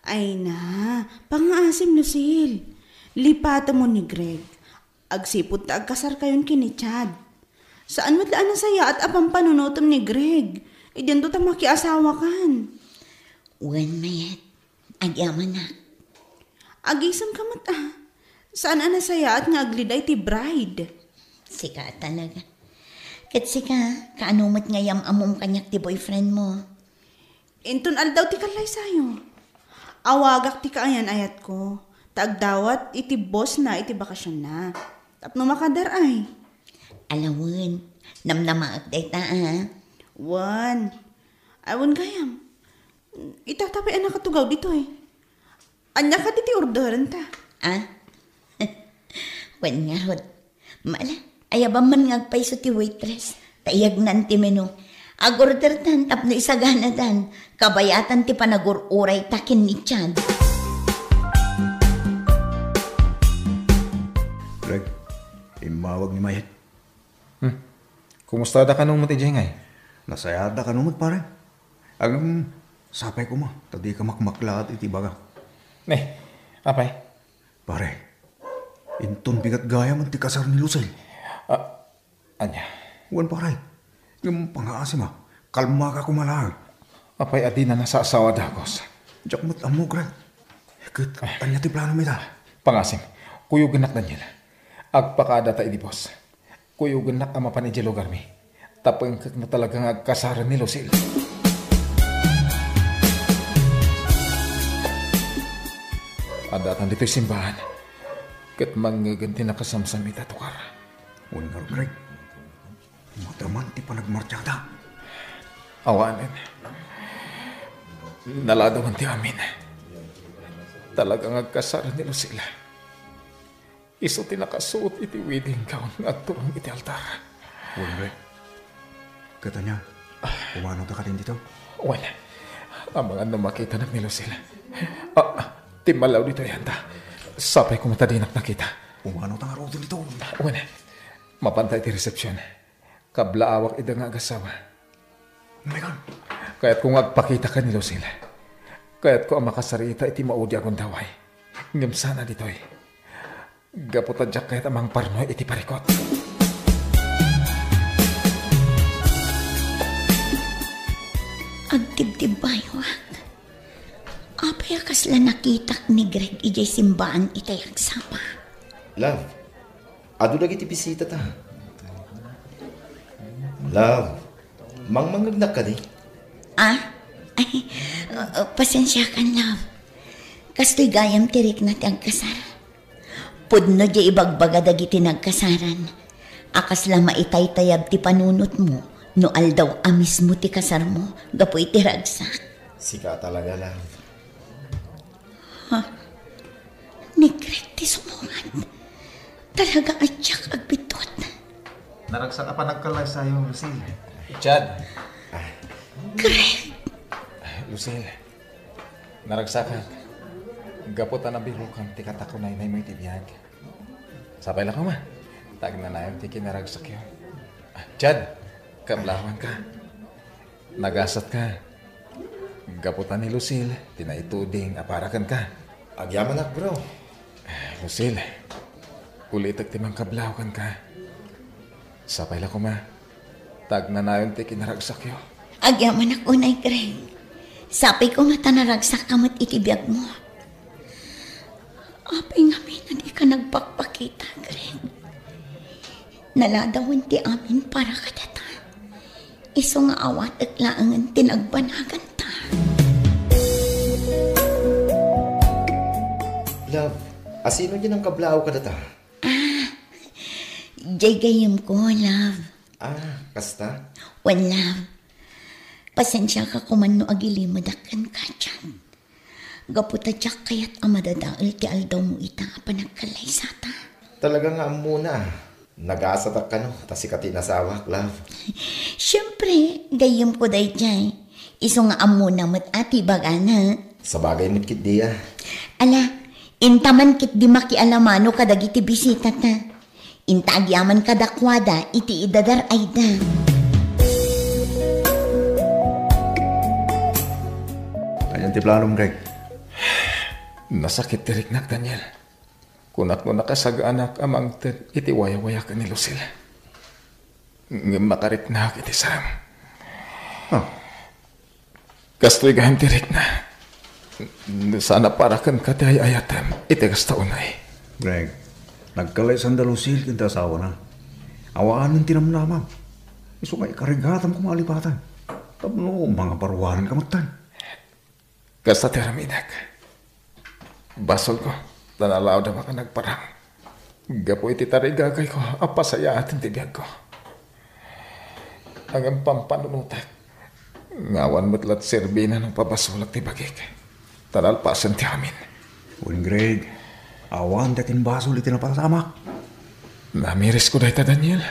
Ay na, pangngaasim, Lucille. Lipatemon ni Greg. Agsipud ta agkasarkayon ken ni Chad. Saan met la a nasayaat a pampanunotem ni Greg. Idianto ta makiasawakan. Wen, Mayet. Agyamanak. Agisemka met a. Saan a nasayaat nga agliday ti bride. Sika talaga. Ket sika, kaano met nga yam-ammom kaniak ti boyfriend mo? Inton aldaw ti kallaysayo, awagak ti kaayan-ayatko, ta agdawat iti boss na iti bakasionna. Tapno makadar ay. Ala wen, namnamaek dayta a. Wen. Ay, wen gayam. Itata pay a nakatugaw ditoy. Ania kadi ti orderenta? Ah? Wen ngarud. Mala, ayabam man nga agpayso ti waitress. Ta iyagnan ti menu. Agordertan tapno isaganadan. Kabayatan ti panagur-urayta ken ni Chad. Greg, immawag ni Mayet. Hmm. Kumusta da kano met idiay ngay? Nasayaat da kano met, pare. Ngem, sapay koma, ta dika makmaklaat iti ibaga. Ne, apay? Pare, inton bigat gayam ti kasar ni Lucille. Ah, ania? Wen, pare. Ngem pangngaasim a, kalmaka koma laeng. Apay a dina nasasawa dagus? Diak met ammo, Greg. Ket, ania ti plano mi da? Pangngaasim, kuyogennak, Daniel. Agpakaadata idi boss. Kuyogennak a mapan idiay lugarmi. Ta pengkekna talaga nga agkasaren ni Lucille. Addaakon ditoy simbahan. Ket mangngegen ti nakasamsam ita a tukar. Wen ngarud, Greg. Mataman ti panagmartiada. Awanen. Naladawan ti amin. Talaga nga agkasaran ni Lucille. Isu ti nakasuot iti wedding gown nga agturong iti altar. Wen, Greg. Ket ania, umanota kadin dito? Wen, amangan no makitanak ni Lucille. Ah, timmalaw ditoy anta. Sapay koma ta dinak nakita. Umanota ngaruden dito. Wen, mapanta iti resepsion. Kablaawak ida nga agassawa. Megan! Kayatko nga agpakitaka ni Lucille. Kayatko a makasarita iti maudi a gundaway. Ngem saan a ditoy. Gapu ta diak kayat a mangparno iti parikut. Agtibtibbayawak. Apay a kasla nakitak ni Greg idiay simbaan itay agsapa? Love, adu dagiti bisitata. Love, mangmangngegnak kadi? Ah? Ay, uh, uh, pasensiakan, love. Kastoy gayam ti rikna ti agkasar. Pudno diay ibagbaga dagiti nagkasaran a kasla maitaytayab ti panunotmo no aldaw a mismo ti kasarmo gapu iti ragsak. Sika talaga, love. Ha? Ni Greg ti sumungat. Talaga a diak agbiddut. Naragsak a panagkallaysayo, Lucille. Chad. Greg! Lucille, naragsakan. Gapu ta nabirukan ti katakunaynaymo iti biag. Sapay la koma. Tagnanayon ti kinaragsakyo. Ah, Chad, kablawanka. Nagasatka. Gapu ta ni Lucille, ti naituding a para kenka. Agyamanak, bro. Lucille, ulitek ti mangkablaw kenka. Sapay la koma. Tagnanayon ti kinaragsakyo. Agyamanak unay, Greg. Sapay koma ta naragsakka met iti biagmo. Apay ngamin a dika nagpakpakita, Greg? Naladawan ti amin para kadata. Isu nga awatek laengen ti nagbanaganta. Love, asino diay nangkablaw kadata? Ah, diay gayyemko, love. Ah, kasta? Wen, love. Pasensiaka koman no agilimedak kenka, Chad. Gapu ta diak kayat a madadael ti aldawmo ita a panagkallaysata. Talaga nga ammona. Nagasatak kano ta sika ti inasawak, love. Siempre, gayyemko daydiay. Isu nga ammona met a ti ibagana. Sabagay met ketdi a. Ala, inta man ketdi makialamano kadagiti bisitata. Inta agyaman kadakuada iti idadar-ayda. Anian ti planom, Greg? Nasakit ti riknak, Daniel. Kunak no nakasaganak a mangted iti wayawayaken ni Lucille. Ngem makariknak iti sarem. Ah. Kastoy gayam ti rikna. Saan a para kenka ti ay-ayatem iti kasta unay. Greg, nagkalaysaanda Lucille ken ti asawana. Awanen ti namnamam. Isu nga ikarigatam koma a lipatan tapno mangaparuarenka metten. Kasta ti aramidek. Basolko, ta nalawdam a nagparang gapu iti tarigagayko a pasayaaten ti biagko. Ngem pampanunotek nga awan met la ti serbina no pabasolek ti bagik, ta nalpasen ti amin. Wen, Greg, awan ti akinbasol iti napasamak. Namirisko dayta, Daniel.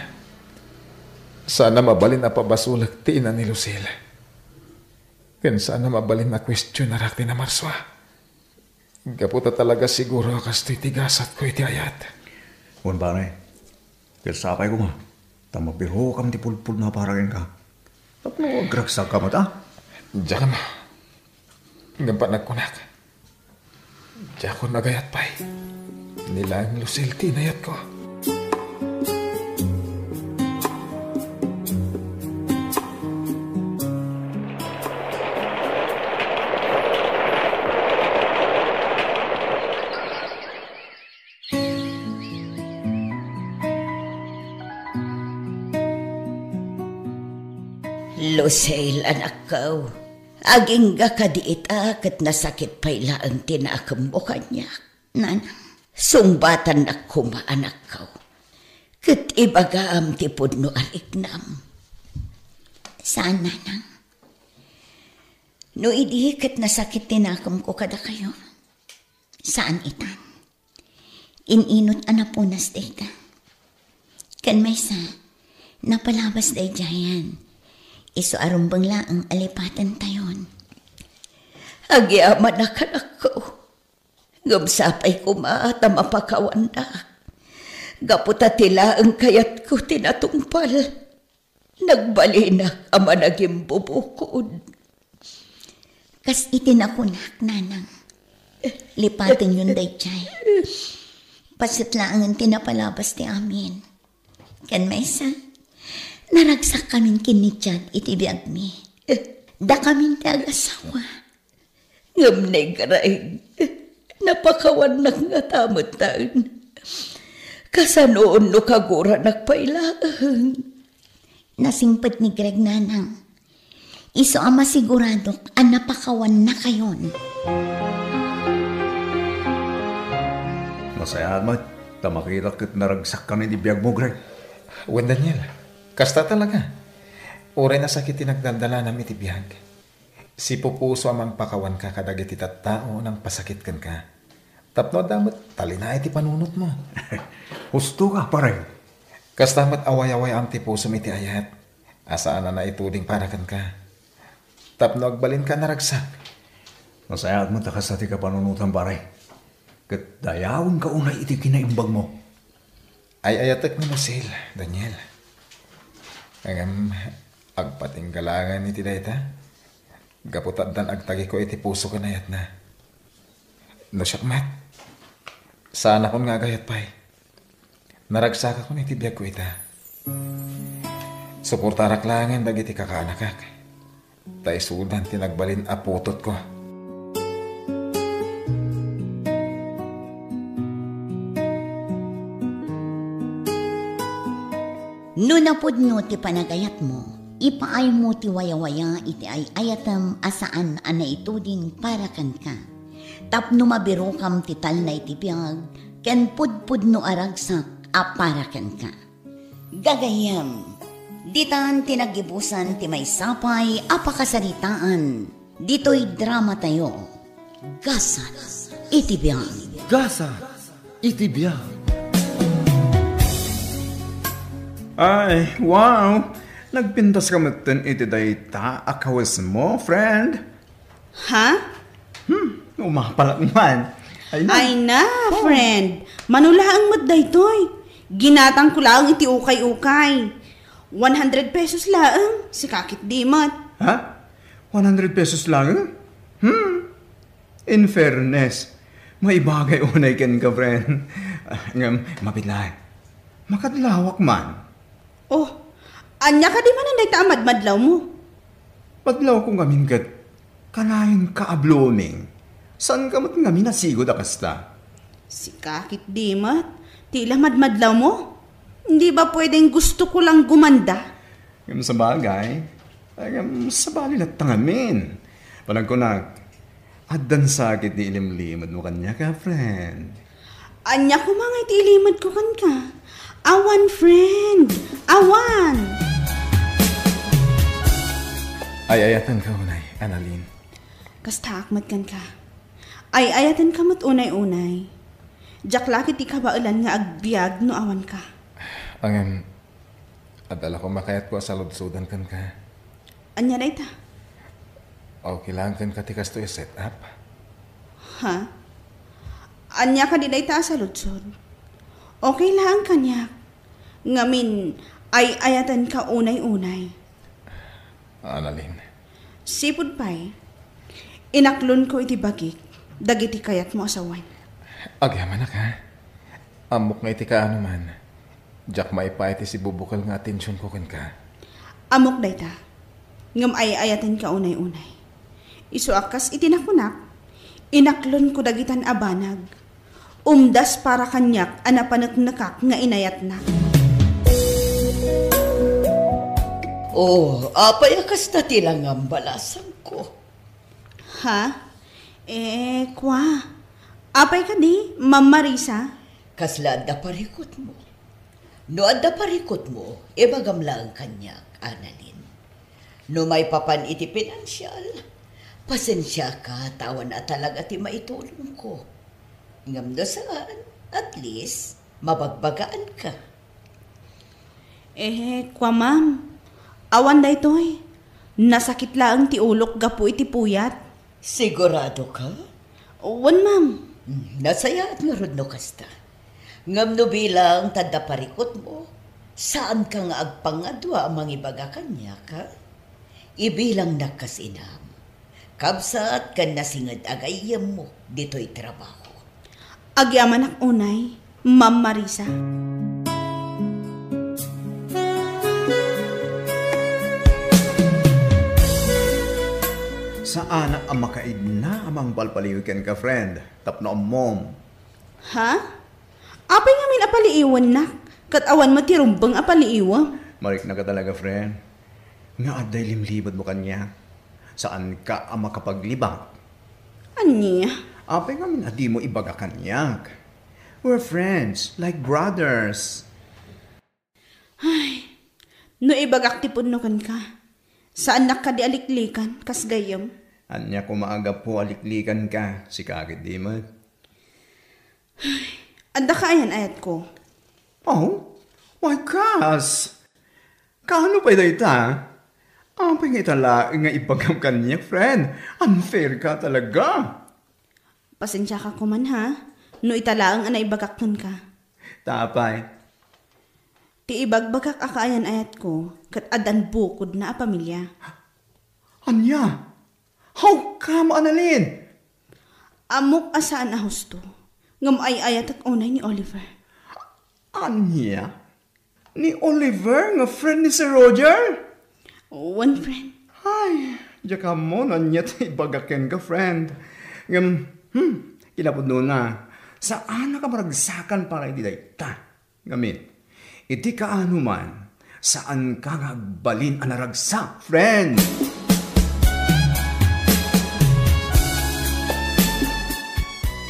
Saan a mabalin a pabasolek ti ina ni Lucille. Ken saan a mabalin a kuestionarak ti namarsua. Gapu ta talaga siguro a kastoy ti gasatko iti ayat. Wen, pare, ket sapay koma ta mabirokam ti pulpulna a para kenka. Tapno agragsakka met, a? Diak, ama. Ngem panagkunak, diakon agayat pay. Ni laeng Lucille ti inayatko. Lucille, anakko, agingga kadi ita ket nasakit pay laeng ti naakemmo kaniak. Nanang, sungbatannak koma, anakko, ket ibagam ti pudno a riknam. Saan, Nanang. No idi ket nasakit ti nakemko kadakayo, saan itan. In-inot a napunas dayta. Ken maysa, napalabas daydiayen. Isu a rumbeng laeng a lipatentayon. Agyamanak, anakko. Ngem sapay koma ta mapakawannak. Gapu ta ti laeng kayatko ti natungpal. Nagbalinak a managimbubukod. Kas iti nakunak, nanang, lipatenyon daydiay. Paset laengen ti napalabas ti amin. Ken maysa, naragsakkamin ken ni Chad iti biagmi. Dakamin ti agasawa. Ngem ni Greg, napakawannak ngata metten. Kasanoon no kaguranak pay laeng? Nasingpet ni Greg, nanang. Isu a masiguradok a napakawannakayon. Nasayaat met ta makitak ket naragsakkamin ti biagmo, Greg. Wen, Daniel, kasta talaga. Uray nasakit ti nagdaldalanam iti biag, sipupuso a mangpakawanka kadagiti tattao a nangpasakit kenka. Tapno adda met talinaed ti panunotmo. Husto ka, pare. Kasta met a wayawayam ti pusom iti ayat a saan a naituding para kenka. Tapno agbalinka a naragsak. Nasayaat met ta kasta ti kapanunotam, pare. Ket dayawenka unay iti kinaimbagmo. Ay-ayatek ni Lucille, Daniel. Ngem agpatingga laengen iti dayta, gapu ta addan agtagiko iti puso ken ayatna. No siak met, saanakon nga agayat pay. Naragsakakon iti biagko ita. Suportarak laengen dagiti kakaanakak, ta isudan ti nagbalin a putotko. No napudno ti panagayatmo, ipaaymo ti wayawaya iti ay-ayatem a saan a naituding para kenka. Tapno mabirokam ti talna iti biag ken pudpudno a ragsak a para kenka. Gagayyem, ditan ti naggibusan ti maysa pay a pakasaritaan ditoy dramatayo, Gasat iti Biag. Gasat iti Biag. Ay, wow! Nagpintas ka metten iti dayta a kawesmo, friend. Ha? Hmm, umapalak man. Ay na. Ay na, Oh. Friend. Mano laeng met daytoy. Ginatangko laeng iti ukay-ukay. One hundred pesos laeng, sika ketdi met. Ha? One hundred pesos laeng? Hmm. In fairness, maibagay unay kenka, friend. Ah, ngem, mabiit laeng. Makadlawak man. Oh, ania kadi manen dayta a madmadlawmo? Madlawko ngamin ket kanayon ka a blooming. Saan ka met ngamin a sigud a kasta? Sika ketdi met, ti la madmadlawmo? Hindi ba pwedeng gusto ko lang gumanda? Ngem sabagay, ay, ngem sabali latta ngamin. Panagkunak, addan sakit ti ilimlimedmo kaniak, friend. Ania koma nga iti ilimedko kenka? Awan, friend. Awan. Ay-ayatenka unay, Annalyn. Kastaak met kenka. Ay-ayatenka met unay-unay. Diak la ketdi kabaelan nga agbiag no awanka. Ngem, adda la koma kayatko a saludsodan kenka. Ania dayta? Okay laeng kenka ti kastoy a set-up? Ha? Ania kadi dayta a saludsod? Okay laeng kaniak. Ngamin, ay-ayatenka unay-unay. Annalyn. Sipud pay, inaklonko iti bagik dagiti kayatmo a sawen. Agyamanak, ha? Ammok nga iti kaano man, diak maipaay ti sibubukel nga atensionko kenka. Ammok dayta, ngem ay-ayatenka unay-unay. Isu a kas iti nakunak, inaklonko dagitan a banag. Umdas para kaniak a napaneknekak nga inayatnak. Oh, apay a kasta ti langam, balasangko? Ha? Eh, kwa. Apay kadi, Ma'am Marisa? Kasla adda parikutmo? No adda parikutmo, ibagam laeng kaniak, Annalyn. No maipapan iti pinansial, Pasensiaka ta awan a talaga ti maitulongko. Ngem no saan, at least, mabagbagaanka. Eh, kua, ma'am. Awan daytoy. Nasakit laeng ti ulok gapu iti puyat. Sigurado ka? Wen, ma'am. Hmm, nasayaat ngarud no kasta. Ngem no bilang tadda parikutmo, saanka nga agpangadua a mangibaga kaniak, ha? Ibilangnak kas inam. Kabsat ken nasinged a gayyemmo ditoy trabaho. Agyamanak unay, Ma'am Marisa. Saanak a makaidna a mangpalpaliw kenka, friend, tapno ammom. Ha? Apay ngamin a paliiwennak, ket awan met ti rumbeng a paliiwem? Mariknaka talaga, friend, nga adda ilimlibetmo kaniak. Saanka a makapaglibak. Ania? Apay ngamin a dimo ibaga kaniak? We're friends, like brothers. Ay, no ibagak ti pudno kenka, saannak kadi a liklikan, kas gayyem? Ania koma a gapu a liklikanka, sika ketdi met. Ay, adda ka ayan-ayatko. Oh? Why, kas? Kaano pay dayta? Apay nga ita laeng nga ibagam kaniak, friend? Unfair ka talaga. Pasensiaka koman, ha, no ita laeng a naibagak kenka. Ta apay? Ti ibagbagak a kaayan-ayatko, ket addan bukodna a pamilya. Ania? How come, Annalyn? Ammok a saan a husto, ngem ay-ayatek unay ni Oliver. Ania? Ni Oliver nga friend ni Sir Roger? Wen, friend. Ay, diak ammo no ania ti ibaga kenka, friend. Ngem, hmm, kinapudnona, saanak a maragsakan para iti dayta. Ngamin, iti kaano man, saanka nga agbalin a naragsak, friend.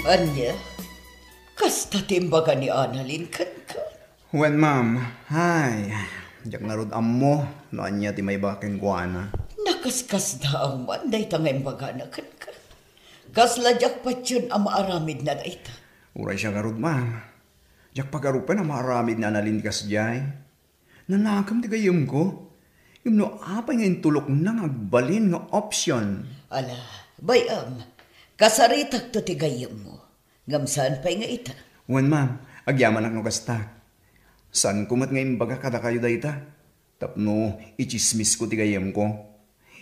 Ania? Kasta ti imbaga ni Annalyn kenka? Wen, ma'am. Ay, diak ngarud ammo no ania ti maibaga kenkuana. Nakaskasdaaw man dayta nga imbagana kenka. Kasla diak patien a maaramidna dayta. Uray siak ngarud, ma'am. Diak pagarupen a maaramid ni Annalyn kasdiay. Nanakem ti gayyemko. Ngem no apay nga intulokna nga agbalin nga option? Ala, bay-am, kasaritakto ti gayyemmo. Ngem saan pay nga ita? Wen, ma'am, agyamanak no kasta. Saanko met nga imbaga kadakayo dayta tapno itsismisko ti gayyemko.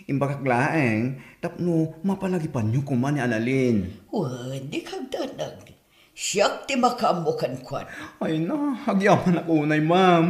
Imbagak laeng tapno mapalagipanyo koma ni Annalyn. Wen, dika agdanag. Siak ti makaammo kenkuana. Ay na, agyamanak unay, ma'am.